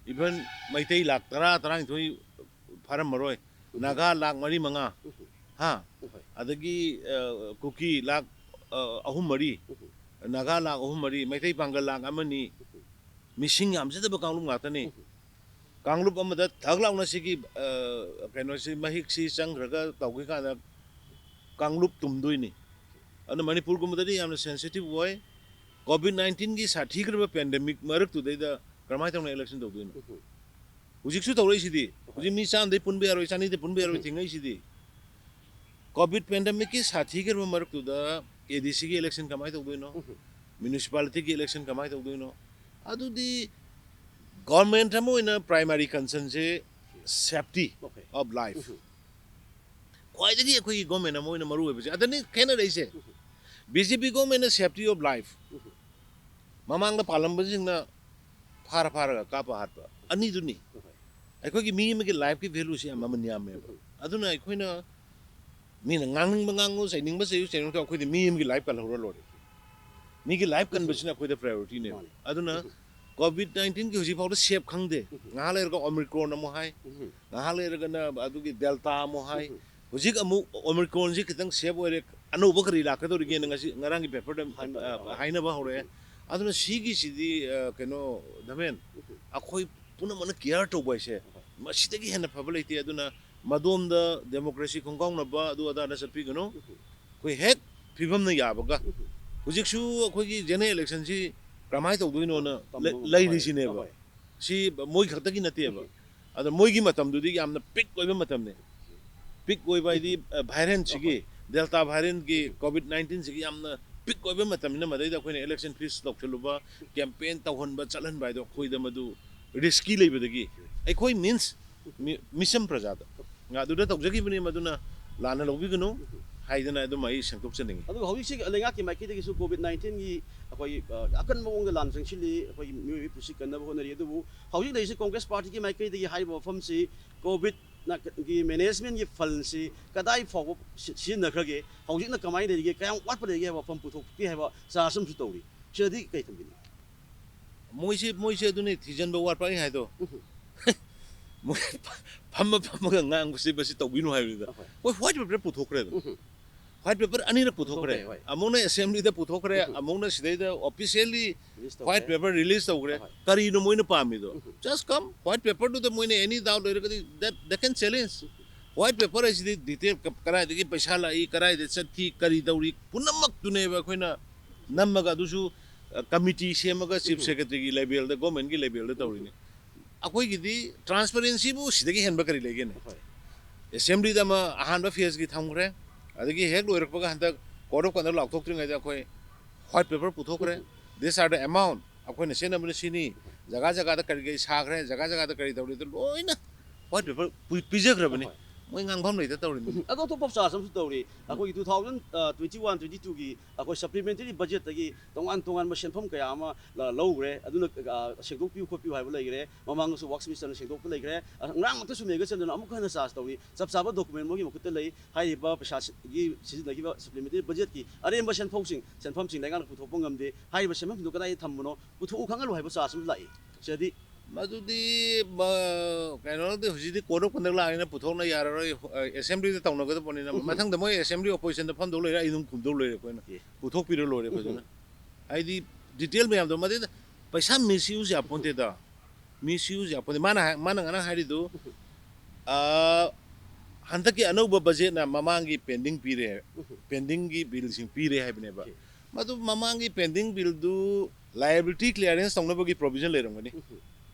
Even ꯃꯩꯇꯩ ꯂꯥꯛ ꯇꯔꯥ, ꯇꯔꯥꯅꯤꯊꯣꯏ ꯐꯥꯔꯝꯃꯔꯣꯏ꯫ ꯎꯝ꯫ ꯅꯥꯒꯥ ꯂꯥꯛ ꯃꯔꯤ, ꯃꯉꯥ꯫ ꯎꯝ꯫ ꯍꯥ? ꯍꯣꯏ꯫ ꯑꯗꯒꯤ, ꯑ, ꯀꯨꯀꯤ ꯂꯥꯛ, ꯑ, ꯑꯍꯨꯝ, ꯃꯔꯤ꯫ ꯎꯝ꯫ ꯅꯥꯒꯥ ꯂꯥꯛ ꯑꯍꯨꯝ, ꯃꯔꯤ꯫ ꯃꯩꯇꯩ ꯄꯥꯡꯒꯜ ꯂꯥꯛ ꯑꯃꯅꯤ꯫ ꯎꯝ꯫ ꯃꯤꯁꯤꯡ ꯌꯥꯝꯖꯗꯕ ꯀꯥꯡꯂꯨꯞ ꯉꯥꯛꯇꯅꯤ꯫ ꯎꯝ꯫ ꯀꯥꯡꯂꯨꯞ ꯑꯃꯗ ꯊꯛ ꯂꯥꯎꯅ ꯁꯤꯒꯤ, ꯑ, ꯀꯩꯅꯣꯁꯤ, ꯃꯍꯤꯛꯁꯤ ꯆꯪꯈ꯭ꯔꯒ ꯇꯧꯈꯤ ꯀꯥꯟꯗ ꯀꯥꯡꯂꯨꯞ ꯇꯨꯝꯗꯣꯏꯅꯤ꯫ ꯑꯗꯨꯅ ꯃꯅꯤꯄꯨꯔꯒꯨꯝꯕꯗꯗꯤ ꯌꯥꯝꯅ sensitive ꯑꯣꯏ꯫ COVID nineteenꯒꯤ ꯁꯥꯊꯤꯈ꯭ꯔꯕ pandemic ꯃꯔꯛꯇꯨꯗꯩꯗ ꯀꯔꯝꯍꯥꯏꯅ ꯇꯧꯅ election ꯇꯧꯗꯣꯏꯅꯣ? ꯎꯝ꯫ ꯍꯧꯖꯤꯛꯁꯨ ꯇꯧꯔꯛꯏꯁꯤꯗꯤ꯫ ꯍꯣꯏ꯫ ꯍꯧꯖꯤꯛ ꯃꯤ ꯆꯥꯝꯃꯗꯩ ꯄꯨꯟꯕ ꯌꯥꯔꯣꯏ, ꯆꯅꯤꯗꯩ ꯄꯨꯟꯕ ꯌꯥꯔꯣꯏ ꯎꯝ꯫ ꯊꯦꯡꯅꯩꯁꯤꯗꯤ꯫ COVID pandemicꯀꯤ ꯁꯥꯊꯤꯈ꯭ꯔꯕ ꯃꯔꯛꯇꯨꯗ ADCꯒꯤ election ꯀꯃꯥꯏꯅ ꯇꯧꯗꯣꯏꯅꯣ? ꯎꯝ꯫ Municipalityꯒꯤ election ꯀꯃꯥꯏꯅ ꯇꯧꯗꯣꯏꯅꯣ? ꯑꯗꯨꯗꯤ government ꯑꯃ ꯑꯣꯏꯅ primary concernꯁꯦ safety Okay. of life. Mhm. ꯈ꯭ꯋꯥꯏꯗꯒꯤ ꯑꯩꯈꯣꯏꯒꯤ ꯒꯣꯔꯃꯦꯟ ꯑꯃ ꯑꯣꯏꯅ ꯃꯔꯨ ꯑꯣꯏꯕꯁꯦ ꯑꯗꯅꯤ ꯈꯦꯠꯅꯔꯛꯏꯁꯦ꯫ ꯕꯤ ꯖꯦ ꯄꯤ ꯒꯣꯔꯃꯦꯟꯅ safety of life, Mhm. ꯃꯃꯥꯡꯗ ꯄꯥꯜꯂꯝꯕꯁꯤꯡꯅ ꯐꯥꯔ ꯐꯥꯔꯒ ꯀꯥꯞꯄ ꯍꯥꯠꯄ, ꯑꯅꯤꯗꯨꯅꯤ꯫ Okay. ꯑꯩꯈꯣꯏꯒꯤ ꯃꯤ ꯑꯃꯒꯤ ꯂꯥꯏꯐꯀꯤ ꯚꯦꯂꯨꯁꯤ ꯌꯥꯝ ꯃꯃꯜ ꯌꯥꯝꯃꯦꯕ꯫ ꯑꯗꯨꯅ ꯑꯩꯈꯣꯏꯅ ꯃꯤꯅ ꯉꯥꯡꯅꯤꯡꯕ ꯉꯥꯡꯉꯨ, ꯆꯩꯅꯤꯡꯕ ꯆꯩꯌꯨ, ꯆꯩꯅꯤꯡꯕ ꯑꯩꯈꯣꯏꯗꯤ ꯃꯤ ꯑꯃꯒꯤ ꯂꯥꯏꯐ ꯀꯜꯍꯧꯔ ꯂꯣꯏꯔꯦ꯫ ꯃꯤꯒꯤ ꯂꯥꯏꯐ ꯀꯟꯕꯁꯤꯅ ꯑꯩꯈꯣꯏꯗ ꯄ꯭ꯔꯥꯏꯌꯣꯔꯤꯇꯤꯅꯦꯕ꯫ ꯃꯥꯅꯦ꯫ ꯑꯗꯨꯅ ꯀꯣꯚꯤꯗ ꯅꯥꯏꯟꯇꯤꯟꯒꯤ ꯍꯧꯖꯤꯛ ꯐꯥꯎꯗ ꯁꯦꯞ ꯈꯪꯗꯦ꯫ ꯉꯥꯏꯍꯥꯛ ꯂꯩꯔꯒ ꯑꯣꯃꯤꯀ꯭ꯔꯣꯟ ꯑꯃꯨꯛ ꯍꯥꯏ, Mhm. ꯉꯥꯏꯍꯥꯛ ꯂꯩꯔꯒꯅ ꯑꯗꯨꯒꯤ ꯗꯦꯜꯇꯥ ꯑꯃꯨꯛ ꯍꯥꯏ꯫ ꯍꯧꯖꯤꯛ ꯑꯃꯨꯛ ꯑꯣꯃꯤꯀ꯭ꯔꯣꯟꯁꯤ ꯈꯤꯇꯪ ꯁꯦꯞ ꯑꯣꯏꯔꯦ, ꯑꯅꯧꯕ ꯀꯔꯤ ꯂꯥꯛꯀꯗꯧꯔꯤꯒꯦꯅ ꯉꯁꯤ, ꯉꯔꯥꯡꯒꯤ ꯄꯦꯄꯔꯗ ꯍꯥꯏꯅꯕ ꯑ, ꯍꯧꯔꯦ꯫ ꯍꯥꯏꯅꯕ ꯍꯧꯔꯛꯑꯦ꯫ ꯑꯗꯨꯅ ꯁꯤꯒꯤꯁꯤꯗꯤ ꯑ, ꯀꯩꯅꯣ, ꯙꯃꯦꯟ, ꯑꯩꯈꯣꯏ ꯄꯨꯝꯅꯃꯛꯅ ꯀꯤꯌꯥꯔ ꯇꯧꯕ ꯍꯥꯏꯁꯦ ꯃꯁꯤꯗꯒꯤ ꯍꯦꯟꯅ ꯐꯕ ꯂꯩꯇꯦ꯫ ꯑꯗꯨꯅ ꯃꯗꯣꯝꯗ ꯗꯦꯃꯣꯀ꯭ꯔꯦꯁꯤ ꯈꯣꯡꯒꯥꯎꯅꯕ ꯑꯗꯨ ꯑꯗꯥꯗ ꯆꯠꯄꯤꯒꯅꯨ꯫ ꯑꯩꯈꯣꯏ ꯍꯦꯛ ꯐꯤꯕꯝꯅ ꯌꯥꯕꯒ, ꯍꯧꯖꯤꯛꯁꯨ ꯑꯩꯈꯣꯏꯒꯤ ꯖꯦꯅꯔꯦꯜ ꯏꯂꯦꯛꯁꯟꯁꯤ ꯀꯔꯝꯍꯥꯏꯅ ꯇꯧꯗꯣꯏꯅꯣꯅ ꯇꯝꯕ ꯂꯩ- ꯉꯝꯕ ꯂꯩꯔꯤꯁꯤꯅꯦꯕ꯫ ꯍꯣꯏ꯫ ꯁꯤ ꯃꯣꯏ ꯈꯛꯇꯒꯤ ꯅꯠꯇꯦꯕ꯫ ꯑꯗ ꯃꯣꯏꯒꯤ ꯃꯇꯝꯗꯨꯗꯤ ꯌꯥꯝꯅ ꯄꯤꯛ ꯑꯣꯏꯕ ꯃꯇꯝꯅꯤ꯫ ꯄꯤꯛ ꯑꯣꯏꯕ ꯍꯥꯏꯗꯤ ꯚꯥꯏꯔꯦꯟꯁꯤꯒꯤ, ꯗꯦꯜꯇꯥ ꯚꯥꯏꯔꯦꯟꯒꯤ, ꯀꯣꯚꯤꯗ ꯅꯥꯏꯟꯇꯤꯟꯁꯤꯒꯤ ꯌꯥꯝꯅ ꯄꯤꯛ ꯑꯣꯏꯕ ꯃꯇꯝꯅꯤꯅ, ꯃꯗꯩꯗ ꯑꯩꯈꯣꯏꯅ ꯏꯂꯦꯛꯁꯟ ꯐꯤꯁ ꯇꯧꯁꯜꯂꯨꯕ, ꯀꯦꯝꯄꯦꯟ ꯇꯧꯍꯟꯕ, ꯆꯠꯍꯟꯕ ꯍꯥꯏꯗꯣ ꯑꯩꯈꯣꯏꯗ ꯃꯗꯨ ꯔꯤꯁꯀꯤ ꯂꯩꯕꯗꯒꯤ, ꯑꯩꯈꯣꯏ ꯃꯤꯟꯁ ꯃꯤ- ꯃꯤꯆꯝ ꯄ꯭ꯔꯖꯥꯗ ꯑꯗꯨꯗ ꯇꯧꯖꯈꯤꯕꯅꯤ꯫ ꯃꯗꯨꯅ ꯂꯥꯟꯅ ꯂꯧꯕꯤꯒꯅꯨ ꯍꯥꯏꯗꯅ ꯑꯗꯨꯝ ꯑꯩ ꯁꯦꯡꯗꯣꯛꯆꯅꯤꯡꯉꯤ꯫ ꯑꯗꯨꯒ ꯍꯧꯖꯤꯛꯁꯤ ꯂꯩꯉꯥꯛꯀꯤ ꯃꯥꯏꯀꯩꯗꯒꯤꯁꯨ ꯀꯣꯚꯤꯗ ꯅꯥꯏꯟꯇꯤꯟꯒꯤ ꯑꯩꯈꯣꯏ ꯑ, ꯑꯀꯟꯕ ꯃꯑꯣꯡꯗ ꯂꯥꯟ ꯆꯪꯁꯤꯜꯂꯤ, ꯑꯩꯈꯣꯏꯒꯤ ꯃꯤꯑꯣꯏꯕꯒꯤ ꯄꯨꯟꯁꯤ ꯀꯟꯅꯕ ꯍꯣꯠꯅꯔꯤ꯫ ꯑꯗꯨꯕꯨ ꯍꯧꯖꯤꯛ ꯂꯩꯔꯤꯁꯤ ꯀꯣꯡꯒ꯭ꯔꯦꯁ ꯄꯥꯔꯇꯤꯒꯤ ꯃꯥꯏꯀꯩꯗꯒꯤ ꯍꯥꯏꯔꯤꯕ ꯋꯥꯐꯝꯁꯤ ꯀꯣꯚꯤꯗ ꯒꯤ ꯃꯦꯅꯦꯖꯃꯦꯟꯒꯤ ꯐꯟꯁꯤ ꯀꯗꯥꯏ ꯐꯥꯎꯕ ꯁꯤ- ꯁꯤꯖꯤꯟꯅꯈ꯭ꯔꯒꯦ, ꯍꯧꯖꯤꯛꯅ ꯀꯃꯥꯏꯅ ꯂꯩꯔꯤꯒꯦ, ꯀꯌꯥꯝ ꯋꯥꯠꯄ ꯂꯩꯔꯤꯒꯦ ꯍꯥꯏꯕ ꯋꯥꯐꯝ ꯄꯨꯊꯣꯛꯇꯦ ꯍꯥꯏꯕ ꯆꯥꯔꯖ ꯑꯃꯁꯨ ꯇꯧꯔꯤ꯫ ꯁꯤꯗꯗꯤ ꯀꯩ ꯊꯝꯕꯤꯅꯤꯡꯉꯤ? ꯃꯣꯏꯁꯦ ꯃꯣꯏꯁꯦ ꯑꯗꯨꯅꯤ ꯊꯤꯖꯤꯟꯕ ꯋꯥꯠꯄ ꯑꯩ ꯍꯥꯏꯗꯣ꯫ ꯃꯣꯏ ꯐꯝꯃ ꯐꯝꯃꯒ ꯉꯥꯡꯕꯁꯤ ꯃꯁꯤ ꯇꯧꯕꯤꯅꯨ ꯍꯥꯏꯕꯅꯤꯗ꯫ ꯃꯣꯏ ꯋꯥꯏꯠ ꯄꯦꯄꯔ ꯄꯨꯊꯣꯛꯈ꯭ꯔꯦꯗꯅ꯫ ꯋꯥꯏꯠ ꯄꯦꯄꯔ ꯑꯅꯤꯔꯛ ꯄꯨꯊꯣꯛꯈ꯭ꯔꯦ꯫ ꯄꯨꯊꯣꯛꯈ꯭ꯔꯦ, ꯍꯣꯏ꯫ ꯑꯃꯨꯛꯅ ꯑꯦꯁꯦꯝꯕ꯭ꯂꯤꯗ ꯄꯨꯊꯣꯛꯈ꯭ꯔꯦ, ꯑꯃꯨꯛꯅ ꯁꯤꯗꯩꯗ ꯑꯣꯐꯤꯁꯤꯌꯦꯜꯂꯤ Release ꯇꯧꯈ꯭ꯔꯦ꯫ ꯋꯥꯏꯠ ꯄꯦꯄꯔ ꯔꯤꯂꯤꯁ ꯇꯧꯈ꯭ꯔꯦ꯫ ꯍꯣꯏ꯫ ꯀꯔꯤꯅꯣ ꯃꯣꯏꯅ ꯄꯥꯝꯃꯤꯗꯣ? Just come, ꯋꯥꯏꯠ ꯄꯦꯄꯔꯗꯨꯗ ꯃꯣꯏꯅ ꯑꯦꯅꯤ ꯗꯥꯎꯠ ꯂꯩꯔꯒꯗꯤ that they can challenge. White paper ꯍꯥꯏꯁꯤꯗꯤ ꯗꯤꯇꯦꯜ ꯀꯗꯥꯏꯗꯒꯤ ꯄꯩꯁꯥ ꯂꯥꯛꯏ, ꯀꯗꯥꯏꯗ ꯆꯠꯈꯤ, ꯀꯔꯤ ꯇꯧꯔꯤ, ꯄꯨꯝꯅꯃꯛꯇꯨꯅꯦꯕ ꯑꯩꯈꯣꯏꯅ ꯅꯝꯃꯒ, ꯑꯗꯨꯁꯨ ꯀꯃꯤꯇꯤ ꯁꯦꯝꯃꯒ ꯆꯤꯐ ꯁꯦꯀ꯭ꯔꯦꯇꯔꯤꯒꯤ ꯂꯦꯚꯦꯜꯗ, ꯒꯣꯔꯃꯦꯟꯒꯤ ꯂꯦꯚꯦꯜꯗ ꯇꯧꯔꯤꯅꯤ꯫ ꯑꯩꯈꯣꯏꯒꯤꯗꯤ ꯇ꯭ꯔꯥꯟꯁꯄꯔꯦꯟꯁꯤꯕꯨ ꯁꯤꯗꯒꯤ ꯍꯦꯟꯕ ꯀꯔꯤ ꯂꯩꯒꯦꯅꯦ? ꯍꯣꯏ꯫ ꯑꯦꯁꯦꯝꯕ꯭ꯂꯤꯗ ꯑꯃ ꯑꯍꯥꯟꯕ ꯐꯦꯖꯀꯤ ꯊꯝꯈ꯭ꯔꯦ, ꯑꯗꯒꯤ ꯍꯦꯛ ꯂꯣꯏꯔꯛꯄꯒ ꯍꯟꯗꯛ ꯀꯣꯗ ꯑꯣꯐ ꯀꯟꯗꯛ ꯂꯥꯎꯊꯣꯛꯇ꯭ꯔꯤꯉꯩꯗ ꯑꯩꯈꯣꯏ ꯋꯥꯏꯠ ꯄꯦꯄꯔ ꯄꯨꯊꯣꯛꯈ꯭ꯔꯦ꯫ These are the amount ꯑꯩꯈꯣꯏꯅ ꯁꯤꯖꯤꯟꯅꯕꯅ ꯁꯤꯅꯤ, ꯖꯒꯥ ꯖꯒꯥꯗ ꯀꯔꯤ ꯀꯔꯤ ꯁꯥꯈ꯭ꯔꯦ, ꯖꯒꯥ ꯖꯒꯥꯗ ꯀꯔꯤ ꯇꯧꯔꯤ, ꯑꯗꯨ ꯂꯣꯏꯅ White paper ꯄꯨ- ꯄꯤꯖꯈ꯭ꯔꯕꯅꯤ꯫ ꯍꯣꯏ꯫ ꯃꯣꯏ ꯉꯥꯡꯐꯝ ꯂꯩꯇ ꯇꯧꯔꯤꯅꯤ꯫ ꯑꯗꯣ ꯑꯇꯣꯞꯄ ꯆꯥꯔꯖ ꯑꯃꯁꯨ ꯇꯧꯔꯤ꯫ ꯑꯩꯈꯣꯏꯒꯤ two thousand twenty one twenty two ꯒꯤ ꯑꯩꯈꯣꯏ supplementary budget ꯇꯒꯤ ꯇꯣꯉꯥꯟ ꯇꯣꯉꯥꯟꯕ ꯁꯦꯟꯐꯝ ꯀꯌꯥ ꯑꯃ ꯂ- ꯂꯧꯈ꯭ꯔꯦ꯫ ꯑꯗꯨꯅ ꯑ, ꯁꯦꯡꯗꯣꯛꯄꯤꯌꯨ ꯈꯣꯠꯄꯤꯌꯨ ꯍꯥꯏꯕ ꯂꯩꯈ꯭ꯔꯦ꯫ ꯃꯃꯥꯡꯗꯁꯨ works minister ꯅ ꯁꯦꯡꯗꯣꯛꯄ ꯂꯩꯈ꯭ꯔꯦ꯫ ꯑ, ꯉꯔꯥꯡꯃꯛꯇꯁꯨ ꯃꯦꯒꯥ ꯆꯟꯗ꯭ꯔꯅ ꯑꯃꯨꯛꯀ ꯍꯟꯅ ꯆꯥꯔꯖ ꯇꯧꯔꯤ꯫ ꯆꯞ ꯆꯥꯕ document ꯃꯣꯏꯒꯤ ꯃꯈꯨꯠꯇ ꯂꯩ꯫ ꯍꯥꯏꯔꯤꯕ ꯄꯩꯁꯥꯒꯤ ꯁꯤꯖꯤꯟꯅꯈꯤꯕ supplementary budget ꯀꯤ ꯑꯔꯦꯝꯕ ꯁꯦꯟꯐꯝꯁꯤꯡ ꯁꯦꯟꯐꯝꯁꯤꯡ ꯂꯩꯉꯥꯛꯅ ꯄꯨꯊꯣꯛꯄ ꯉꯝꯗꯦ꯫ ꯍꯥꯏꯔꯤꯕ ꯁꯦꯟꯐꯝꯁꯤꯡꯗꯣ ꯀꯗꯥꯏꯗ ꯊꯝꯕꯅꯣ ꯄꯨꯊꯣꯛꯎ ꯈꯪꯍꯜꯂꯨ ꯍꯥꯏꯕ ꯆꯥꯔꯖ ꯑꯃ ꯂꯥꯛꯏ꯫ ꯁꯤꯗꯤ ꯃꯗꯨꯗꯤ ꯃ- ꯀꯩꯅꯣꯗꯤ ꯍꯧꯖꯤꯛꯇꯤ code of conduct ꯂꯥꯛꯑꯅꯤꯅ ꯄꯨꯊꯣꯛꯅ ꯌꯥꯔꯔꯣꯏ꯫ ꯑꯦꯁꯦꯝꯕ꯭ꯂꯤꯗ ꯇꯧꯅꯒꯗꯕꯅꯤꯅ ꯃꯊꯪꯗ ꯃꯣꯏ ꯑꯦꯁꯦꯝꯕ꯭ꯂꯤ ꯑꯣꯄꯣꯖꯤꯁꯟꯗ ꯐꯝꯗꯧ ꯂꯩꯔꯦ, ꯑꯩ ꯑꯗꯨꯝ ꯈꯨꯝꯗꯧ ꯂꯩꯔꯦ ꯑꯩꯈꯣꯏꯅ꯫ ꯑꯦ꯫ ꯄꯨꯊꯣꯛꯄꯤꯔ ꯂꯣꯏꯔꯦ ꯐꯖꯅ꯫ ꯍꯥꯏꯗꯤ ꯗꯤꯇꯦꯜ ꯃꯌꯥꯝꯗꯣ ꯃꯗꯩꯗ ꯄꯩꯁꯥ ꯃꯤꯁꯌꯨꯁ ꯌꯥꯄꯣꯟꯇꯦꯗ꯫ ꯃꯤꯁꯌꯨꯁ ꯌꯥꯄꯣꯟꯇꯦ꯫ ꯃꯥꯅ ꯍꯥꯏ- ꯃꯥꯅ ꯉꯔꯥꯡ ꯍꯥꯏꯔꯤꯗꯨ, ꯑ, ꯍꯟꯗꯛꯀꯤ ꯑꯅꯧꯕ ꯕꯖꯦꯠꯅ ꯃꯃꯥꯡꯒꯤ ꯄꯦꯟꯗꯤꯡ ꯄꯤꯔꯦ, ꯄꯦꯟꯗꯤꯡꯒꯤ ꯕꯤꯜꯁꯤꯡ ꯄꯤꯔꯦ ꯍꯥꯏꯕꯅꯦꯕ꯫ ꯃꯗꯨ ꯃꯃꯥꯡꯒꯤ ꯄꯦꯟꯗꯤꯡ ꯕꯤꯜꯗꯨ ꯂꯥꯏꯕꯤꯂꯤꯇꯤ ꯀ꯭ꯂꯤꯌꯥꯔꯦꯟꯁ ꯇꯧꯅꯕꯒꯤ ꯄ꯭ꯔꯣꯕꯤꯖꯟ ꯂꯩꯔꯝꯒꯅꯤ꯫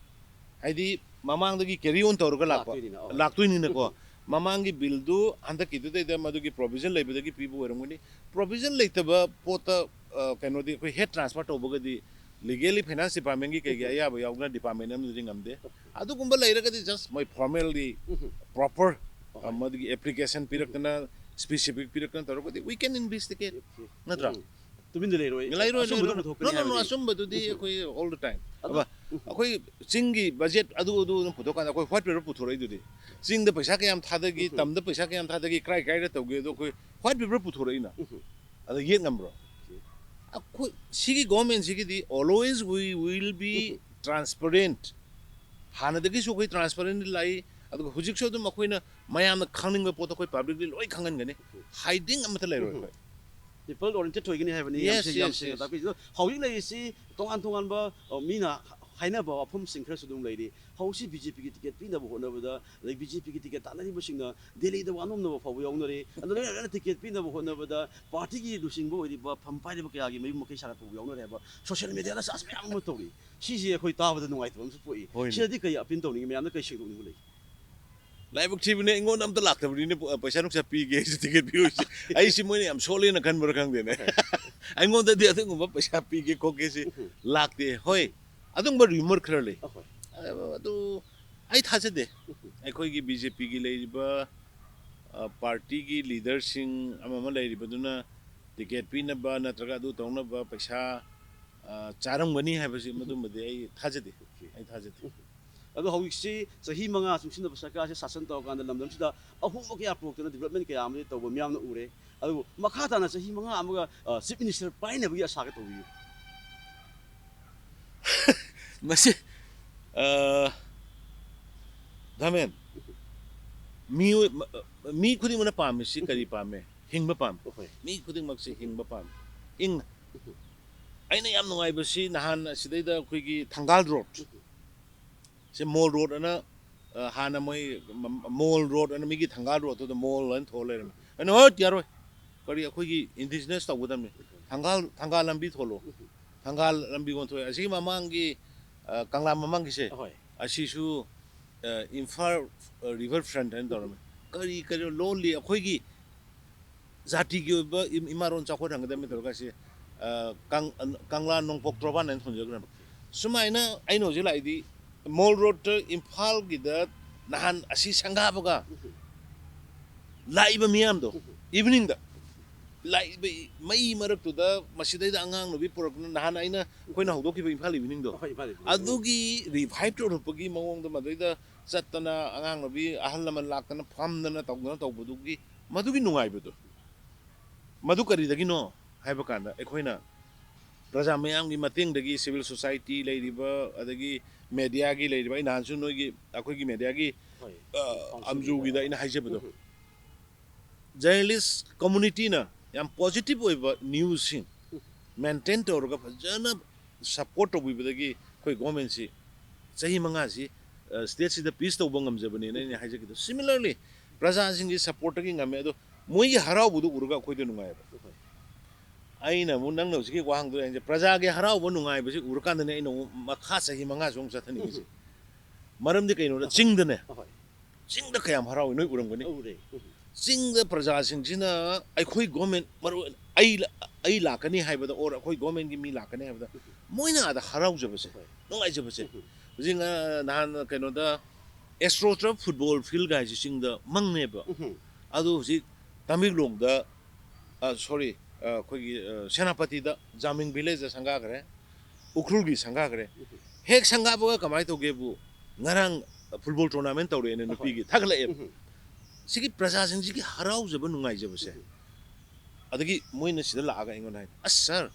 ꯍꯥꯏꯗꯤ ꯃꯃꯥꯡꯗꯒꯤ ꯀꯦꯔꯤ ꯑꯣꯟ ꯇꯧꯔꯒ ꯂꯥꯛꯄ ꯂꯥꯛꯇꯣꯏꯅꯤꯅ, ꯑꯣ꯫ ꯂꯥꯛꯇꯣꯏꯅꯤꯅꯀꯣ꯫ ꯃꯃꯥꯡꯒꯤ ꯕꯤꯜꯗꯨ ꯍꯟꯗꯛꯀꯤꯗꯨꯗꯩꯗ ꯃꯗꯨꯒꯤ ꯄ꯭ꯔꯣꯕꯤꯖꯟ ꯂꯩꯕꯗꯒꯤ ꯄꯤꯕ ꯑꯣꯏꯔꯝꯒꯅꯤ꯫ ꯄ꯭ꯔꯣꯕꯤꯖꯟ ꯂꯩꯇꯕ ꯄꯣꯠꯇ, ꯑ, ꯀꯩꯅꯣꯗꯤ ꯑꯩꯈꯣꯏ ꯍꯦꯠ ꯇ꯭ꯔꯥꯟꯁꯐꯔ ꯇꯧꯕꯒꯗꯤ ꯂꯤꯒꯦꯂꯤ ꯐꯥꯏꯅꯥꯟꯁ ꯗꯤꯄꯥꯔꯠꯃꯦꯟꯒꯤ ꯀꯩꯒꯤ ꯑꯌꯥꯕ ꯌꯥꯎꯗꯅ ꯗꯤꯄꯥꯔꯠꯃꯦꯟ ꯑꯃꯗꯗꯤ ꯉꯝꯗꯦ꯫ ꯑꯗꯨꯒꯨꯝꯕ ꯂꯩꯔꯒꯗꯤ ꯖꯁ ꯃꯣꯏ ꯐꯣꯔꯃꯦꯜꯂꯤ ꯄ꯭ꯔꯣꯄꯔ ꯃꯗꯨꯒꯤ ꯑꯦꯄ꯭ꯂꯤꯀꯦꯁꯟ ꯄꯤꯔꯛꯇꯅ, ꯁ꯭ꯄꯦꯁꯤꯐꯤꯛ ꯄꯤꯔꯛꯇꯅ ꯇꯧꯔꯒꯗꯤ we can investigate, ꯅꯠꯇ꯭ꯔꯥ? ꯇꯨꯃꯤꯟꯗ ꯂꯩꯔꯣꯏ꯫ ꯂꯩꯔꯣꯏ, ꯑꯆꯨꯝꯕꯗꯣ ꯂꯩꯔꯣꯏ꯫ ꯄꯨꯊꯣꯛꯀꯅꯤ No, no, no, ꯍꯥꯏꯕꯅꯤ꯫ ꯑꯆꯨꯝꯕꯗꯨꯗꯤ ꯑꯩꯈꯣꯏ all the time꯫ ꯑꯗꯣ ꯑꯕ, ꯑꯩꯈꯣꯏ ꯆꯤꯡꯒꯤ ꯕꯖꯦꯠ ꯑꯗꯨ ꯑꯗꯨ ꯑꯗꯨꯝ ꯄꯨꯊꯣꯛꯀꯥꯟꯗ ꯑꯩꯈꯣꯏ ꯋꯥꯏꯠ ꯄꯦꯄꯔ ꯄꯨꯊꯣꯔꯛꯏꯗꯨꯗꯤ꯫ ꯆꯤꯡꯗ ꯄꯩꯁꯥ ꯀꯌꯥꯝ ꯊꯥꯗꯈꯤ, ꯇꯝꯗ ꯄꯩꯁꯥ ꯀꯌꯥꯝ ꯊꯥꯗꯈꯤ, ꯀꯔꯥꯏ ꯀꯔꯥꯏꯗ ꯇꯧꯒꯦ ꯑꯗꯣ ꯑꯩꯈꯣꯏ ꯋꯥꯏꯠ ꯄꯦꯄꯔ ꯄꯨꯊꯣꯔꯛꯏꯅ꯫ ꯑꯗ ꯌꯦꯠ ꯉꯝꯕ꯭ꯔꯣ? ꯑꯩꯈꯣꯏ ꯁꯤꯒꯤ ꯒꯣꯔꯃꯦꯟꯁꯤꯒꯤꯗꯤ always we will be transparent꯫ ꯍꯥꯟꯅꯗꯒꯤꯁꯨ ꯑꯩꯈꯣꯏ ꯇ꯭ꯔꯥꯟꯁꯄꯔꯦꯟ ꯂꯥꯛꯏ꯫ ꯑꯗꯨꯒ ꯍꯧꯖꯤꯛꯁꯨ ꯑꯗꯨꯝ ꯑꯩꯈꯣꯏꯅ ꯃꯌꯥꯝꯅ ꯈꯪꯅꯤꯡꯕ ꯄꯣꯠꯇꯣ ꯑꯩꯈꯣꯏ ꯄꯕ꯭ꯂꯤꯛꯂꯤ ꯂꯣꯏ ꯈꯪꯍꯟꯒꯅꯤ꯫ ꯍꯥꯏꯗꯤꯡ ꯑꯃꯠꯇ ꯂꯩꯔꯣꯏ ꯑꯩꯈꯣꯏ꯫ ꯄꯤꯄꯜ ꯑꯣꯔꯤꯌꯦꯟꯇꯦꯠ ꯑꯣꯏꯒꯅꯤ ꯍꯥꯏꯕꯅꯤ꯫ ꯌꯥꯝ Yes, ꯁꯦꯡ- ꯌꯥꯝ yes, ꯁꯦꯡꯅ yes꯫ ꯇꯥꯛꯄꯤꯔꯤꯁꯤ꯫ ꯑꯗꯣ ꯍꯧꯖꯤꯛ ꯂꯩꯔꯤꯁꯤ ꯇꯣꯉꯥꯟ ꯇꯣꯉꯥꯟꯕ, ꯑ, ꯃꯤꯅ ꯍꯥꯏꯅꯕ ꯋꯥꯐꯝꯁꯤꯡ ꯈꯔꯁꯨ ꯑꯗꯨꯝ ꯂꯩꯔꯤ꯫ ꯍꯧꯖꯤꯛꯁꯤ ꯕꯤ ꯖꯦ ꯄꯤꯒꯤ ꯇꯤꯀꯦꯠ ꯄꯤꯅꯕ ꯍꯣꯠꯅꯕꯗ, ꯑꯗꯩ ꯕꯤ ꯖꯦ ꯄꯤꯒꯤ ꯇꯤꯀꯦꯠ ꯇꯥꯟꯅꯔꯤꯕꯁꯤꯡꯅ ꯗꯦꯜꯂꯤꯗ ꯋꯥꯅꯣꯝꯅꯕ ꯐꯥꯎꯕ ꯌꯥꯎꯅꯔꯦ꯫ ꯑꯗꯨ ꯂꯣꯏꯅ ꯇꯤꯀꯦꯠ ꯄꯤꯅꯕ ꯍꯣꯠꯅꯕꯗ ꯄꯥꯔꯇꯤꯒꯤ ꯂꯨꯆꯤꯡꯕ ꯑꯣꯏꯔꯤꯕ ꯐꯝ ꯄꯥꯏꯔꯤꯕ ꯀꯌꯥꯒꯤ ꯃꯌꯨꯝ ꯃꯀꯩ ꯁꯥꯒꯠꯄꯕꯨ ꯌꯥꯎꯅꯔꯦ ꯍꯥꯏꯕ ꯁꯣꯁꯤꯌꯦꯜ ꯃꯦꯗꯤꯌꯥꯗ ꯆꯥꯔꯖ ꯃꯌꯥꯝ ꯑꯃ ꯇꯧꯔꯤ꯫ ꯁꯤꯁꯦ ꯑꯩꯈꯣꯏ ꯇꯥꯕꯗ ꯅꯨꯡꯉꯥꯏꯇꯕ ꯑꯃꯁꯨ ꯄꯣꯛꯏ꯫ ꯍꯣꯏꯅꯦ꯫ ꯁꯤꯗꯗꯤ ꯀꯩ ꯑꯄꯤꯜ ꯇꯧꯅꯤꯡꯉꯤ? ꯃꯌꯥꯝꯅ ꯀꯩ ꯁꯦꯡꯗꯣꯛꯅꯤꯡꯕ ꯂꯩ? ꯂꯥꯏꯕꯛ ꯊꯤꯕꯅꯦ, ꯑꯩꯉꯣꯟꯗ ꯑꯝꯇ ꯂꯥꯛꯇꯕꯅꯤꯅꯦ꯫ ꯄ-, ꯄꯩꯁꯥ ꯅꯨꯡꯁꯥ ꯄꯤꯒꯦ ꯍꯥꯏꯁꯦ, ꯇꯤꯀꯦꯠ ꯄꯤꯌꯨ ꯍꯥꯏꯁꯦ꯫ ꯑꯩꯁꯤ ꯃꯣꯏꯅ ꯌꯥꯝ ꯁꯣꯜꯂꯦꯅ ꯈꯟꯕ꯭ꯔꯥ ꯈꯪꯗꯦꯅꯦ꯫ ꯑꯩꯉꯣꯟꯗꯗꯤ ꯑꯗꯨꯒꯨꯝꯕ ꯄꯩꯁꯥ ꯄꯤꯒꯦ ꯈꯣꯠꯀꯦꯁꯤ ꯂꯥꯛꯇꯦ꯫ ꯍꯣꯏ, ꯑꯗꯨꯒꯨꯝꯕ ꯔꯤꯃꯔ ꯈꯔ ꯂꯩ꯫ ꯑꯍꯣꯏ꯫ ꯑꯗꯨ ꯑꯩ ꯊꯥꯖꯗꯦ꯫ ꯑꯩꯈꯣꯏꯒꯤ ꯕꯤ ꯖꯦ ꯄꯤꯒꯤ ꯂꯩꯔꯤꯕ, ꯑ, ꯄꯥꯔꯇꯤꯒꯤ ꯂꯤꯗꯔꯁꯤꯡ ꯑꯃ ꯑꯃ ꯂꯩꯔꯤꯕꯗꯨꯅ ꯇꯤꯀꯦꯠ ꯄꯤꯅꯕ ꯅꯠꯇ꯭ꯔꯒ ꯑꯗꯨ ꯇꯧꯅꯕ ꯄꯩꯁꯥ, ꯑ, ꯆꯥꯔꯝꯒꯅꯤ ꯍꯥꯏꯕꯁꯤ ꯃꯗꯨꯃꯗꯤ ꯑꯩ ꯊꯥꯖꯗꯦ꯫ ꯑꯩ ꯊꯥꯖꯗꯦ꯫ ꯑꯗꯣ ꯍꯧꯖꯤꯛꯁꯤ ꯆꯍꯤ ꯃꯉꯥ ꯆꯨꯡꯁꯤꯟꯅꯕ ꯁꯔꯀꯥꯔꯁꯦ ꯁꯥꯁꯟ ꯇꯧꯔꯀꯥꯟꯗ ꯂꯝꯗꯝꯁꯤꯗ ꯑꯍꯣꯡꯕ ꯀꯌꯥ ꯄꯨꯔꯛꯇꯅ development ꯀꯌꯥ ꯑꯃꯗꯤ ꯇꯧꯕ ꯃꯤꯌꯥꯝꯅ ꯎꯔꯦ꯫ ꯑꯗꯨꯕꯨ ꯃꯈꯥ ꯇꯥꯅ ꯆꯍꯤ ꯃꯉꯥ ꯑꯃꯒ, ꯑ, Chief Minister ꯄꯥꯏꯅꯕꯒꯤ ꯑꯁꯥꯒ ꯇꯧꯕꯤꯌꯨ꯫ ꯃꯁꯤ, ꯑ, ꯙꯔꯃꯦꯟ, ꯃꯤꯑꯣꯏ-, ꯃ-, ꯃꯤ ꯈꯨꯗꯤꯡꯃꯛꯅ ꯄꯥꯝꯃꯤꯁꯤ ꯀꯔꯤ ꯄꯥꯝꯃꯦ? ꯍꯤꯡꯕ ꯄꯥꯝꯃꯤ꯫ ꯍꯣꯏ꯫ ꯃꯤ ꯈꯨꯗꯤꯡꯃꯛꯁꯤ ꯍꯤꯡꯕ ꯄꯥꯝꯃꯤ꯫ ꯏꯪꯅ꯫ ꯑꯩꯅ ꯌꯥꯝ ꯅꯨꯡꯉꯥꯏꯕꯁꯤ ꯅꯍꯥꯟ ꯑꯁꯤꯗꯩꯗ ꯑꯩꯈꯣꯏꯒꯤ ꯊꯪꯒꯥꯜ ꯔꯣꯗ, ꯁꯦ ꯃꯣꯜ ꯔꯣꯗ ꯑꯅ, ꯑ, ꯍꯥꯟꯅ ꯃꯣꯏ ꯃ-, ꯃꯣꯜ ꯔꯣꯗ ꯑꯅ ꯃꯤꯒꯤ ꯊꯪꯒꯥꯜ ꯔꯣꯗꯇꯨꯗ ꯃꯣꯜ ꯑꯅ ꯊꯣꯛꯑ ꯂꯩꯔꯝꯃꯦ꯫ ꯑꯩꯅ, "ꯍꯣꯏ, ꯌꯥꯔꯣꯏ꯫ ꯀꯔꯤ ꯑꯩꯈꯣꯏꯒꯤ indigenous ꯇꯧꯒꯗꯕꯅꯤ꯫ ꯊꯪꯒꯥꯜ, ꯊꯪꯒꯥꯜ ꯂꯝꯕꯤ ꯊꯣꯛꯂꯛꯑꯣ꯫ ꯊꯪꯒꯥꯜ ꯂꯝꯕꯤ ꯑꯣꯟꯊꯣꯛꯑꯦ꯫" ꯑꯁꯤꯒꯤ ꯃꯃꯥꯡꯒꯤ, ꯑ, ꯀꯪꯂꯥ ꯃꯃꯥꯡꯒꯤꯁꯦ, ꯑꯍꯣꯏ꯫ ꯑꯁꯤꯁꯨ, ꯑ, ꯏꯝꯐꯥꯜ, ꯑ, river front ꯍꯥꯏꯅ ꯇꯧꯔꯝꯃꯦ꯫ ꯀꯔꯤ, ꯀꯔꯤ ꯂꯣꯜꯂꯤ ꯑꯩꯈꯣꯏꯒꯤ ꯖꯥꯇꯤꯒꯤ ꯑꯣꯏꯕ ꯏꯝ-, ꯏꯃꯥꯔꯣꯟ ꯆꯥꯎꯈꯠꯍꯟꯒꯗꯕꯅꯤ ꯇꯧꯔꯒ ꯁꯤ, ꯑ, ꯀꯪ-, ꯑ, ꯀꯪꯂꯥ ꯅꯣꯡꯄꯣꯛ ꯇꯣꯔꯕꯥꯟ ꯍꯥꯏꯅ ꯊꯣꯟꯖꯈ꯭ꯔꯦ꯫ ꯁꯨꯃꯥꯏꯅ ꯑꯩꯅ ꯍꯧꯖꯤꯛ ꯂꯥꯛꯏꯗꯤ ꯃꯣꯜ ꯔꯣꯗꯇ ꯏꯝꯐꯥꯜꯒꯤꯗ ꯅꯍꯥꯟ ꯑꯁꯤ ꯁꯪꯒꯥꯕꯒ ꯂꯥꯛꯏꯕ ꯃꯤꯌꯥꯝꯗꯣ, eveningꯗ ꯂꯥꯛꯏꯕ ꯃꯩ ꯃꯔꯛꯇꯨꯗ ꯃꯁꯤꯗꯩꯗ ꯑꯉꯥꯡ ꯅꯨꯕꯤ ꯄꯨꯔꯛꯇꯨꯅ ꯅꯍꯥꯟ ꯑꯩꯅ, ꯑꯩꯈꯣꯏꯅ ꯍꯧꯗꯣꯛꯈꯤꯕ ꯏꯝꯐꯥꯜ eveningꯗꯣ, ꯑꯩꯈꯣꯏ ꯏꯝꯐꯥꯜ evening꯫ ꯑꯗꯨꯒꯤ revive ꯇꯧꯔꯛꯄꯒꯤ ꯃꯑꯣꯡꯗ ꯃꯗꯩꯗ ꯆꯠꯇꯅ ꯑꯉꯥꯡ ꯅꯨꯕꯤ ꯑꯍꯜ ꯂꯃꯟ ꯂꯥꯛꯇꯅ ꯐꯝꯗꯅ ꯇꯧꯗꯅ ꯇꯧꯕꯗꯨꯒꯤ ꯃꯗꯨꯒꯤ ꯅꯨꯡꯉꯥꯏꯕꯗꯣ, ꯃꯗꯨ ꯀꯔꯤꯗꯒꯤꯅꯣ ꯍꯥꯏꯕ ꯀꯥꯟꯗ ꯑꯩꯈꯣꯏꯅ ꯄ꯭ꯔꯖꯥ ꯃꯌꯥꯝꯒꯤ ꯃꯇꯦꯡꯗꯒꯤ civil society ꯂꯩꯔꯤꯕ, ꯑꯗꯒꯤ mediaꯒꯤ ꯂꯩꯔꯤꯕ, ꯑꯩ ꯅꯍꯥꯟꯁꯨ ꯅꯣꯏꯒꯤ, ꯑꯩꯈꯣꯏꯒꯤ mediaꯒꯤ, ꯍꯣꯏ꯫ ꯑ, Councilꯒꯤ ꯑꯝꯖꯨꯒꯤꯗ ꯃꯌꯥꯝ꯫ ꯑꯩꯅ ꯍꯥꯏꯖꯕꯗꯣ, journalist communityꯅ ꯌꯥꯝ positive ꯑꯣꯏꯕ newsꯁꯤꯡ maintain ꯇꯧꯔꯒ ꯐꯖꯅ support ꯇꯧꯕꯤꯕꯗꯒꯤ ꯑꯩꯈꯣꯏ governmentꯁꯤ ꯆꯍꯤ ꯃꯉꯥꯁꯤ, ꯑ, stateꯁꯤꯗ peace ꯇꯧꯕ ꯉꯝꯖꯕꯅꯦꯅ ꯑꯩꯅ ꯍꯥꯏꯖꯈꯤꯗꯣ꯫ Similarly, ꯄ꯭ꯔꯖꯥꯁꯤꯡꯒꯤ supportꯇꯒꯤ ꯉꯝꯃꯦ꯫ ꯑꯗꯣ ꯃꯣꯏꯒꯤ ꯍꯔꯥꯎꯕꯗꯨ ꯎꯔꯒ ꯑꯩꯈꯣꯏꯗ ꯅꯨꯡꯉꯥꯏꯌꯦꯕ꯫ ꯑꯩꯅ ꯑꯃꯨꯛ ꯅꯪꯅ ꯍꯧꯖꯤꯛꯀꯤ ꯋꯥꯍꯪꯗꯣ ꯌꯦꯡꯁꯦ, ꯄ꯭ꯔꯖꯥꯒꯤ ꯍꯔꯥꯎꯕ ꯅꯨꯡꯉꯥꯏꯕꯁꯤ ꯎꯔꯀꯥꯟꯗꯅꯦ ꯑꯩꯅ ꯑꯃꯨꯛ ꯃꯈꯥ ꯆꯍꯤ ꯃꯉꯥꯁꯨ ꯑꯃꯨꯛ ꯆꯠꯊꯅꯤꯡꯉꯤꯁꯦ꯫ ꯃꯔꯝꯗꯤ ꯀꯩꯅꯣꯗ ꯆꯤꯡꯗꯅꯦ, ꯑꯍꯣꯏ꯫ ꯆꯤꯡꯗ ꯀꯌꯥꯝ ꯍꯔꯥꯎꯏ ꯅꯣꯏ ꯎꯔꯝꯒꯅꯤ꯫ ꯎꯔꯦ꯫ ꯆꯤꯡꯗ ꯄ꯭ꯔꯖꯥꯁꯤꯡꯁꯤꯅ ꯑꯩꯈꯣꯏ government, ꯃꯔꯨ ꯑꯣꯏꯅ ꯑꯩ ꯂ-, ꯑꯩ ꯂꯥꯛꯀꯅꯤ ꯍꯥꯏꯕꯗ, or ꯑꯩꯈꯣꯏ governmentꯀꯤ ꯃꯤ ꯂꯥꯛꯀꯅꯤ ꯍꯥꯏꯕꯗ, ꯃꯣꯏꯅ ꯑꯥꯗ ꯍꯔꯥꯎꯖꯕꯁꯦ, ꯍꯣꯏ꯫ ꯅꯨꯡꯉꯥꯏꯖꯕꯁꯦ꯫ ꯎꯝ꯫ ꯍꯧꯖꯤꯛ ꯉ-, ꯅꯍꯥꯟ ꯀꯩꯅꯣꯗ, AstroTurf football field ꯍꯥꯏꯁꯤ ꯆꯤꯡꯗ ꯃꯪꯅꯦꯕ꯫ ꯎꯝ꯫ ꯑꯗꯨ ꯍꯧꯖꯤꯛ ꯇꯃꯦꯡꯂꯣꯡꯗ, ꯁꯣꯔꯤ, ꯑꯩꯈꯣꯏꯒꯤ, ꯑ, ꯁꯦꯅꯥꯄꯇꯤꯗ ꯖꯥꯃꯤꯡ ꯚꯤꯂꯦꯖꯇ ꯁꯪꯒꯥꯈ꯭ꯔꯦ, ꯎꯈ꯭ꯔꯨꯜꯒꯤ ꯁꯪꯒꯥꯈ꯭ꯔꯦ꯫ ꯍꯦꯛ ꯁꯪꯒꯥꯕꯒ ꯀꯃꯥꯏꯅ ꯇꯧꯒꯦꯕꯨ, ꯉꯔꯥꯡ ꯐꯨꯠꯕꯣꯜ ꯇꯣꯔꯅꯥꯃꯦꯟ ꯇꯧꯔꯛꯑꯦꯅ ꯅꯨꯄꯤꯒꯤ ꯊꯥꯒꯠꯂꯛꯑꯦꯕ꯫ ꯎꯝ꯫ ꯁꯤꯒꯤ ꯄ꯭ꯔꯖꯥꯁꯤꯡꯁꯤꯒꯤ ꯍꯔꯥꯎꯖꯕ ꯅꯨꯡꯉꯥꯏꯖꯕꯁꯦ꯫ ꯑꯗꯒꯤ ꯃꯣꯏꯅ ꯁꯤꯗ ꯂꯥꯛꯑꯒ ꯑꯩꯉꯣꯟꯗ ꯍꯥꯏ, "ꯑꯁ ꯁꯥꯔ,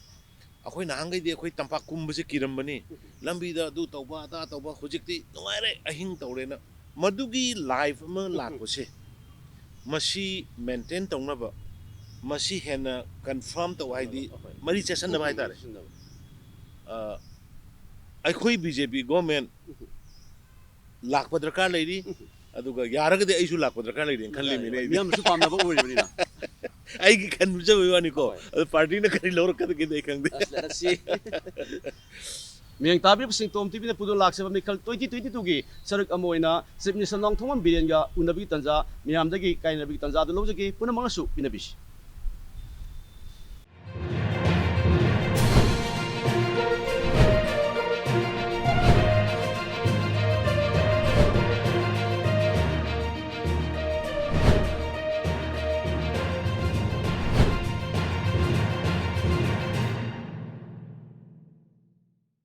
ꯑꯩꯈꯣꯏ ꯅꯍꯥꯟꯈꯩꯗꯤ ꯑꯩꯈꯣꯏ ꯇꯝꯄꯥꯛ ꯀꯨꯝꯕꯁꯦ ꯀꯤꯔꯝꯕꯅꯤ, ꯂꯝꯕꯤꯗ ꯑꯗꯨ ꯇꯧꯕ ꯑꯗꯥ ꯇꯧꯕ, ꯍꯧꯖꯤꯛꯇꯤ ꯅꯨꯡꯉꯥꯏꯔꯦ, ꯑꯍꯤꯡ ꯇꯧꯔꯦꯅ"꯫ ꯃꯗꯨꯒꯤ ꯂꯥꯏꯐ ꯑꯃ ꯂꯥꯛꯄꯁꯦ, ꯃꯁꯤ ꯃꯦꯟꯇꯦꯟ ꯇꯧꯅꯕ, ꯃꯁꯤ ꯍꯦꯟꯅ ꯀꯟꯐꯥꯔꯝ ꯇꯧ, ꯍꯥꯏꯗꯤ ꯑꯍꯣꯏ꯫ ꯃꯔꯤ ꯆꯠꯁꯟꯅꯕ ꯍꯥꯏꯇꯥꯔꯦ꯫ ꯆꯠꯁꯟꯅꯕ꯫ ꯑ, ꯑꯩꯈꯣꯏ ꯕꯤ ꯖꯦ ꯄꯤ ꯒꯣꯔꯃꯦꯟ ꯂꯥꯛꯄ ꯗꯔꯀꯥꯔ ꯂꯩꯔꯤ, ꯑꯗꯨꯒ ꯌꯥꯔꯒꯗꯤ ꯑꯩꯁꯨ ꯂꯥꯛꯄ ꯗꯔꯀꯥꯔ ꯂꯩꯔꯤꯅ ꯈꯜꯂꯤꯃꯤꯅꯦ ꯑꯩꯗꯤ꯫ ꯃꯤꯌꯥꯝꯅꯁꯨ ꯄꯥꯝꯅꯕ ꯑꯣꯏꯔꯤꯕꯅꯤꯅ꯫ ꯑꯩꯒꯤ ꯈꯟꯖꯕꯩ ꯋꯥꯅꯤꯀꯣ꯫ ꯍꯣꯏ꯫ ꯑꯗꯨ ꯄꯥꯔꯇꯤꯅ ꯀꯔꯤ ꯂꯧꯔꯛꯀꯗꯒꯦꯗꯤ ꯑꯩ ꯈꯪꯗꯦ꯫ ꯑꯁ, ꯑꯁꯤ ꯃꯤꯌꯦꯡ ꯇꯥꯕꯤꯔꯤꯕꯁꯤꯡ, ꯇꯣꯝ ꯇꯤꯚꯤꯅ ꯄꯨꯗꯨꯅ ꯂꯥꯛꯆꯕ ꯃꯤꯈꯜ twenty twenty two ꯒꯤ ꯁꯔꯨꯛ ꯑꯃ ꯑꯣꯏꯅ ꯆꯤꯐ ꯃꯤꯅꯤꯁꯇꯔ ꯅꯣꯡꯊꯣꯝꯕꯝ ꯕꯤꯔꯦꯟꯒ ꯎꯅꯕꯒꯤ ꯇꯥꯟꯖꯥ, ꯃꯤꯌꯥꯝꯗꯒꯤ ꯀꯥꯏꯅꯕꯒꯤ ꯇꯥꯟꯖꯥ ꯑꯗꯨ ꯂꯧꯖꯒꯦ꯫ ꯄꯨꯝꯅꯃꯛꯅꯁꯨ ꯄꯤꯅꯕꯤꯁꯤ꯫